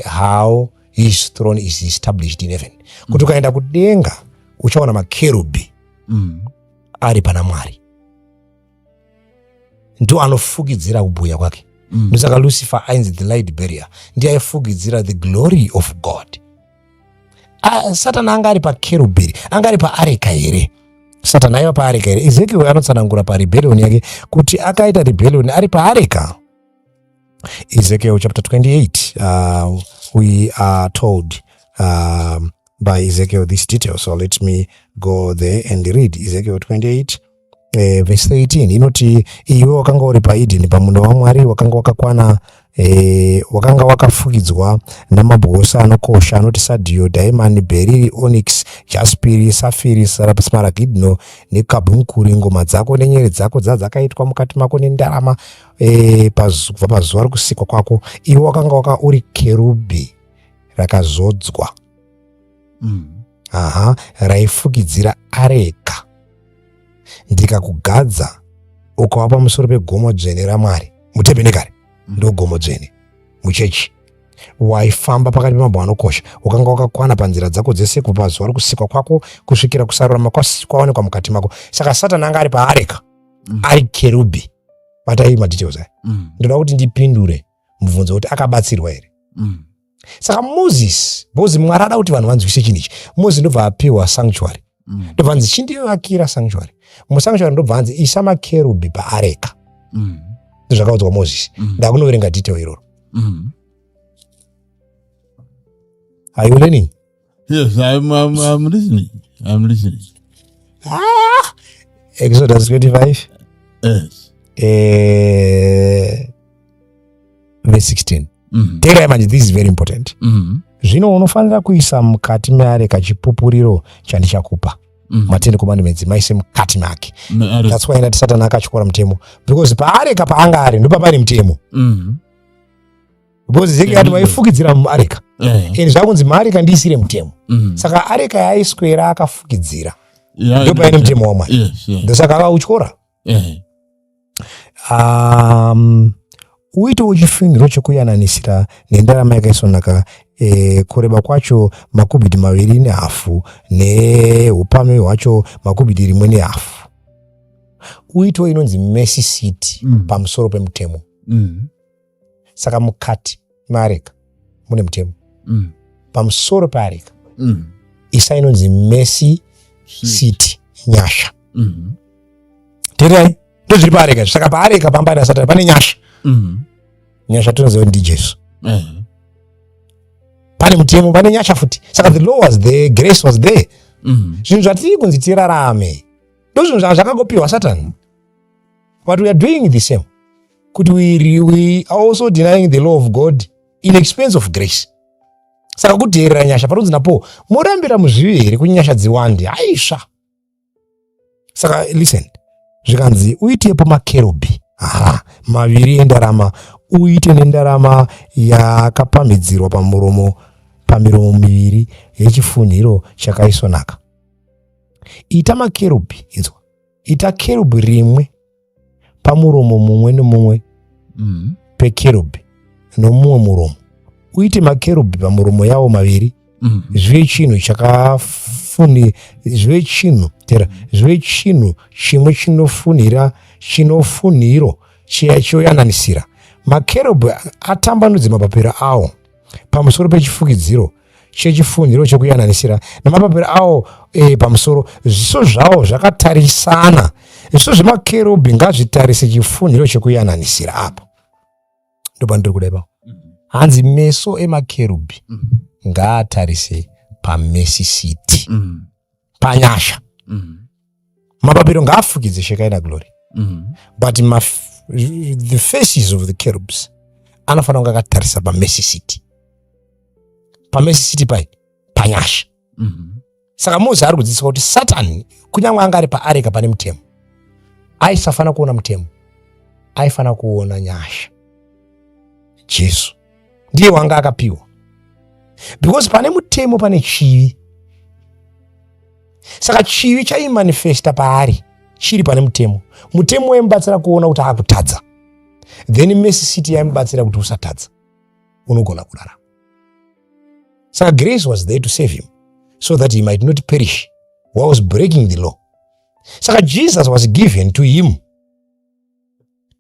how his throne is established in heaven, kuti ukaenda kudenga uchaona makerubhi ari pana Mwari, ndo anofukidzira kubwinya kwake. Ndosaka Lucifer ainzi the light bearer, ndiye aifukidzira the glory of God. Ah, Satani anga ari pakerubhiri, anga ari paareka here? Satani aiva paareka here? Ezekiel anotsanangura parebellion yake kuti akaita rebellion ari paareka. Ezekiel chapter 28, we are told by Ezekiel this detail. So let me go there and read Ezekiel 28 verse 13. Inoti, "Iwe wakanga uri paEdeni, pamunda waMwari, wakanga wakakwana, wakanga wakafukidzwa namabwe anokosha anoti sadhio, dhaimani, bheriri, onyx, jaspiri, safiri, smaragidno nekabunkuri. Ngoma dzako nenyere dzako dzakaitwa mukati mako nendarama kubva pazuva rekusikwa kwako. Iwe wakanga uri kerubhi rakazodzwa, aha, raifukidzira areka. Ndikakugadza ukava pamusoro pegomo dzvene raMwari." Mutebhenekari ndo gomo dzvene muchechi. "Waifamba pakati pemabwe anokosha. Wakanga wakakwana panzira dzako dzese kubva pazuva rekusikwa kwako kusvikira kusarurama kwaonekwa mukati mako." Saka Satani anga ari paareka ari kerubhi. Batai madetails aya. Ndoda kuti ndipindure mubvunzo kuti akabatsirwa here. Saka Moses, because Mwari ada kuti vanhu vanzwise chinhu ichi, Moses ndobva apiwa sanctuary. Ndobva anzi, "Chindivakira sanctuary." Musanctuary ndobva anzi, "Isa makerubhi paareka." Ndozvakaudzwa Moses. Ndakunoverenga detail iroro. Are you learning? Yes, I'm listening. I'm listening. Exodus 25, verse 16. Teerai manje, this is very important. "Zvino unofanira kuisa mukati meareka chipupuriro chandichakupa." MaTen Commandments maise mukati make. That's why ndati Satani akatyora mutemo, because paareka paanga ari ndopapaine mutemo, because Ezekiel ati waifukidzira muareka and zvakunzi maareka ndiisire mutemo. Saka areka yaaiswera akafukidzira ndopaine mutemo waMwari. Ndosaka akautyora. "Uitewo chifunhiro chokuyananisira nendarama yakaisvonaka, kureba kwacho makubhiti 2.5, neupamhi hwacho makubhiti 1.5. Uitewo inonzi mercy seat pamusoro pemutemo." Saka mukati meareka mune mutemo. Pamusoro peareka isa inonzi mercy seat, nyasha. Teerai, ndozviri paareka. Saka paareka pamba naSatani pane nyasha. Nyasha tinoziva kuti ndiJesu. Pane mutemo, pane nyasha futi. Saka the law was there, grace was there. Zvinhu zvatiri kunzi tirarame ndo zvinhu zvakangopiwa Satani, but we are doing the same, kuti we are also denying the law of God in expense of grace. Saka kudheerera nyasha, panonzi naPaul, "Morambira muzvivi here kuti nyasha dziwande?" Aisva. Saka listen, zvikanzi, "Uitepo makerubhi, aha, maviri endarama. Uite nendarama yakapamhidzirwa pamuromo, pamiromo miviri yechifunhiro chakaisvonaka. Ita makerubhi, inzwa, ita kerubhi rimwe pamuromo mumwe nemumwe pekerubhi nomumwe muromo. Uite makerubhi pamuromo yawo maviri, zvive chinhu chakafuni zvive chinhu tera zvive chinhu chimwe chinofunhira, chinofunhiro chiya choyananisira. Makerubhi atambanudze mapapiro awo pamusoro pechifukidziro chechifunhiro chekuyananisira, namapapiro awo pamusoro, zviso zvawo zvakatarisana. Zviso zvemakerubhi ngazvitarise chifunhiro chekuyananisira." Apo ndopandiri kuda ipapo. Hanzi meso emakerubhi ngaatarise pamercy seat, panyasha. Mapapiro ngaafukidze Shekinah glory, but the faces of the cherubs Anofanira kunge akatarisa pamercy city. Pamercy city pai panyasha. Saka Moses ari kudzidziswa kuti Satani kunyange anga ari paareka pane mutemo, aisafanira kuona mutemo, aifanira kuona nyasha. Jesu ndiye wanga akapiwa, because pane mutemo pane chivi. Saka chivi chaimanifesta paari chiri pane mutemo. Mutemo waimubatsira kuona kuti akutadza, then mercy city yaimubatsira kuti usatadza, unogona kurarama. Saka grace was there to save him so that he might not perish whilst breaking the law. Saka Jesus was given to him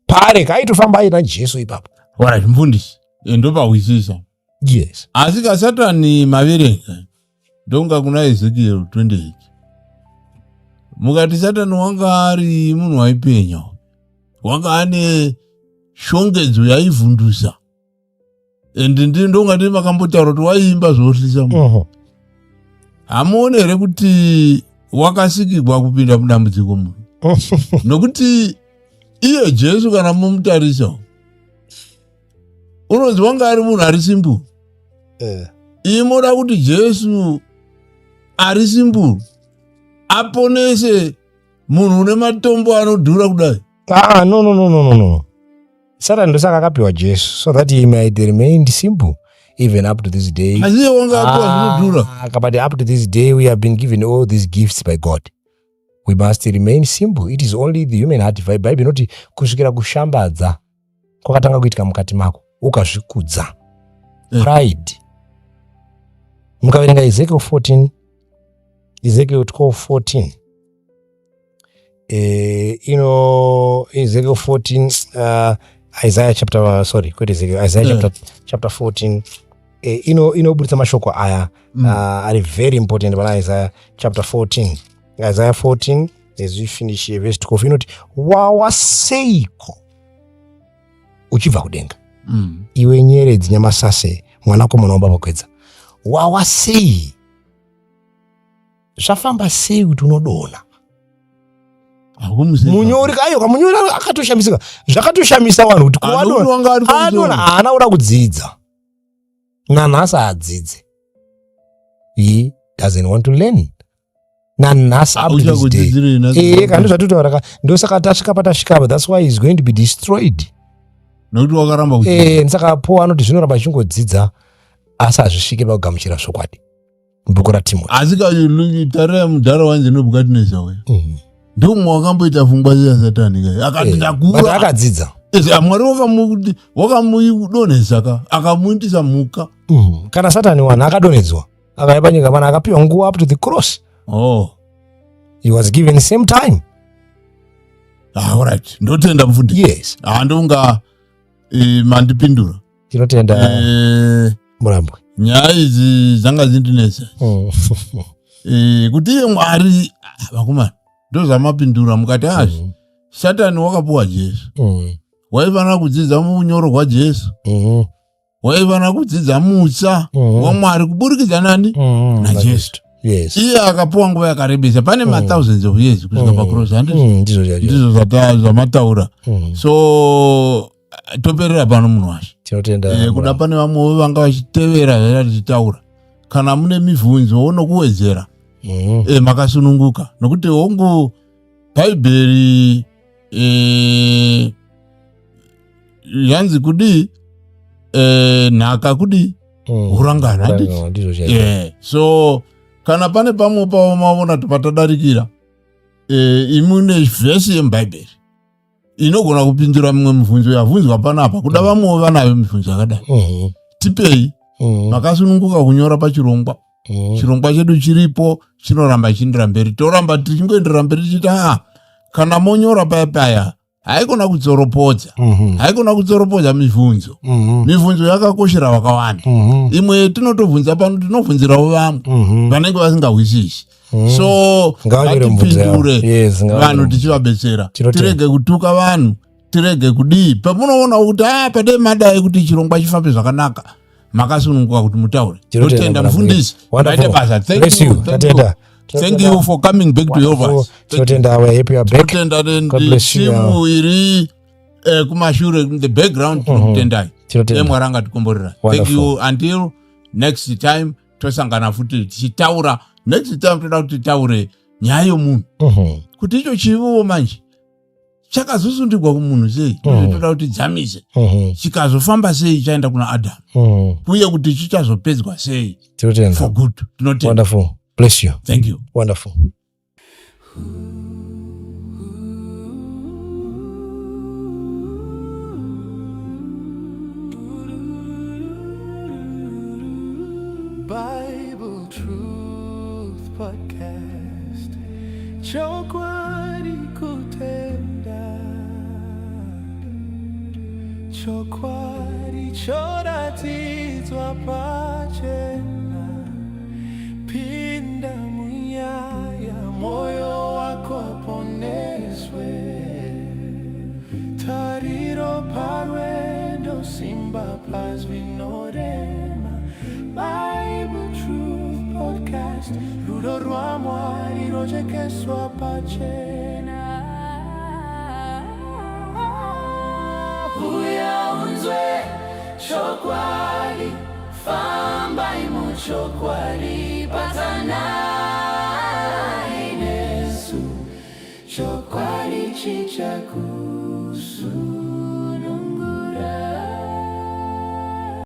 paareka, aitofamba aina Jesu ipapo. Alright, mfundisi, ndopahwisisa. Yes. Asi kaSatani maverenga ndonga kuna Ezekiel 28 mukati Satani wanga ari munhu waipenya, wanga ane shongedzo yaivhundusa, and ndonga ndi makambotaura kuti waiimba zvohlisa. Hamuone here kuti wakasikirwa kupinda mudambudziko munhu? Nokuti iye Jesu, kana mumutarisa, unonzi wanga ari munhu ari simple. Iye moda kuti Jesu ari simple aponese munhu une matombo anodhura kudai? Ah, no, no, no, no, no, no. Satan ndosaka akapiwa Jesu so that he might remain simple even up to this day. Asi iye wanga apiwa zvinodhura. Ah, but up to this day we have been given all these gifts by God. We must remain simple. It is only the human heart. Bible inoti kusvikira kushambadza kwakatanga kuitika mukati mako, ukazvikudza. Pride. Mukaverenga Ezekiel 14, Ezekiel 12 14, ino Ezekiel 14, Isaiah chapter, sorry, kwete Ezekiel, Isaiah chapter 14, ino inoburitsa mashoko aya ari very important pana Isaiah chapter 14. Isaiah 14, as we finish here, verse 12 inoti, "Wawa seiko uchibva kudenga, iwe nyeredzi nyamasase, mwanakomana wambakwedza? Wawa sei? Zvafamba sei kuti unodonha?" Hakumuseka. Munyori, aiwa, munyori akatoshamisika. Zvakatoshamisa vanhu kuti Ah, nokuti wanga ari pamusoro. Adonha, haana kuda kudzidza. Nanhasi haadzidze. He doesn't want to learn nanhasi, up to this day. Uchakudzidzirei nhasi? Kana ndozvatitaura ka, ndosaka tasvika patasvika apa. That's why he's going to be destroyed. Nokuti wakaramba kudzidza. Saka Paul anoti zvinoramba zvichingodzidza asi hazvisvike pakugamuchira zvokwadi, mubhuku raTimoti. Asi tarira mudhara wanzi Nebhukadhineza uya, ndomwe wakamboita pfungwa yaSatani kai, akati But ndakura. Akadzidza. Mwari wakamudonhesa ka, akamuitisa mhuka. Kana Satani wanhu akadonhedzwa, akauya panyika pana, akapiwa nguva up to the cross. He was given same time. Ah, alright, ndotenda mufundisi. Ah, ndonga mandipindura. Tinotenda, Murambwe. Nyaya idzi dzanga dzindinetsa, kuti iye Mwari, ah, vakomana, ndozvamapindura mukati azvi. Satani wakapuwa Jesu, waifanira kudzidza munyoro hwaJesu, waifanira kudzidza mutsa waMwari kuburikidza nani? NaJesu. Iye akapuwa nguva yakarebesa, pane mathousands of years kusvika pacross, handizvo? Ndizvo chaizvo. Ndizvo zvamataura. So toperera pano, munhu washe. Tinotenda. Kuda pane vamwewo vanga vachitevera zvaita tichitaura. Kana mune mibvunzo nokuwedzera, makasununguka, nokuti hongu, Bhaibheri yanzi kudii? Nhaka kudii? Hurangano, handiti? Hurangano, ndizvo chaizvo. So kana pane pamwe pavo maona kuti patadarikira, imune vhesi yemubhaibheri inogona kupindura mimwe mibvunzo yabvunzwa panapa, kuda vamwewo vanayo mibvunzo yakadai, tipei. Makasununguka kunyora pachirongwa. Chirongwa chedu chiripo, chinoramba chichiendera mberi, toramba tichingoenderera mberi tichiita. Ah, kana monyora paya paya, haikona kutsoropodza, haikona kutsoropodza mibvunzo. Mibvunzo yakakoshera vakawanda. Imwe tinotobvunza pano, tinobvunzirawo vamwe vanenge vasingahwisisi. So Ngavanyore mibvunzo yavo. ngatipindure Yes, ngavanyore vanhu mibvunzo. tichivabetsera. Tinotenda. Tirege kutuka vanhu, tirege kudii. Pamunoona kuti a padai madai kuti chirongwa chifambe zvakanaka, makasununguka kuti mutaure. Tinotenda, Totenda, Murambwe. mufundisi. Wonderful. Maite basa. Thank Bless you, you. thank Tatenda. you. Thank you for coming back to help us. Thank you. Tinotenda. We are happy you are back. Tinotenda. God bless you. Timu iri kumashure, in the background, tinokutendai. Tinotenda. Mwari angatikomborera. Thank Wonderful. you until next time tosangana futi tichitaura. Next time toda kuti titaure nyaya yomunhu. Kuti icho chiviwo manje chakazosundirwa kumunhu sei? Toda kuti tidzamise. Chikazofamba sei chaenda kuna Adamu? Uye kuti chichazopedzwa sei? Tinotenda. For good. Tinotenda. Wonderful. Bless you. Thank you. Wonderful. Bible Truth Podcast. Chokwadi kutenda. Chokwadi choratidzwa pachena. Pinda munyaya, moyo wako poneswe. Tariro parwendo, simba pazvinorema. Bible Truth Podcast. Rudo rwaMwari rojekeswa pachena. Uya unzwe chokwadi, fambai muchokwadi, batanai nesu, chokwadi chichakusu.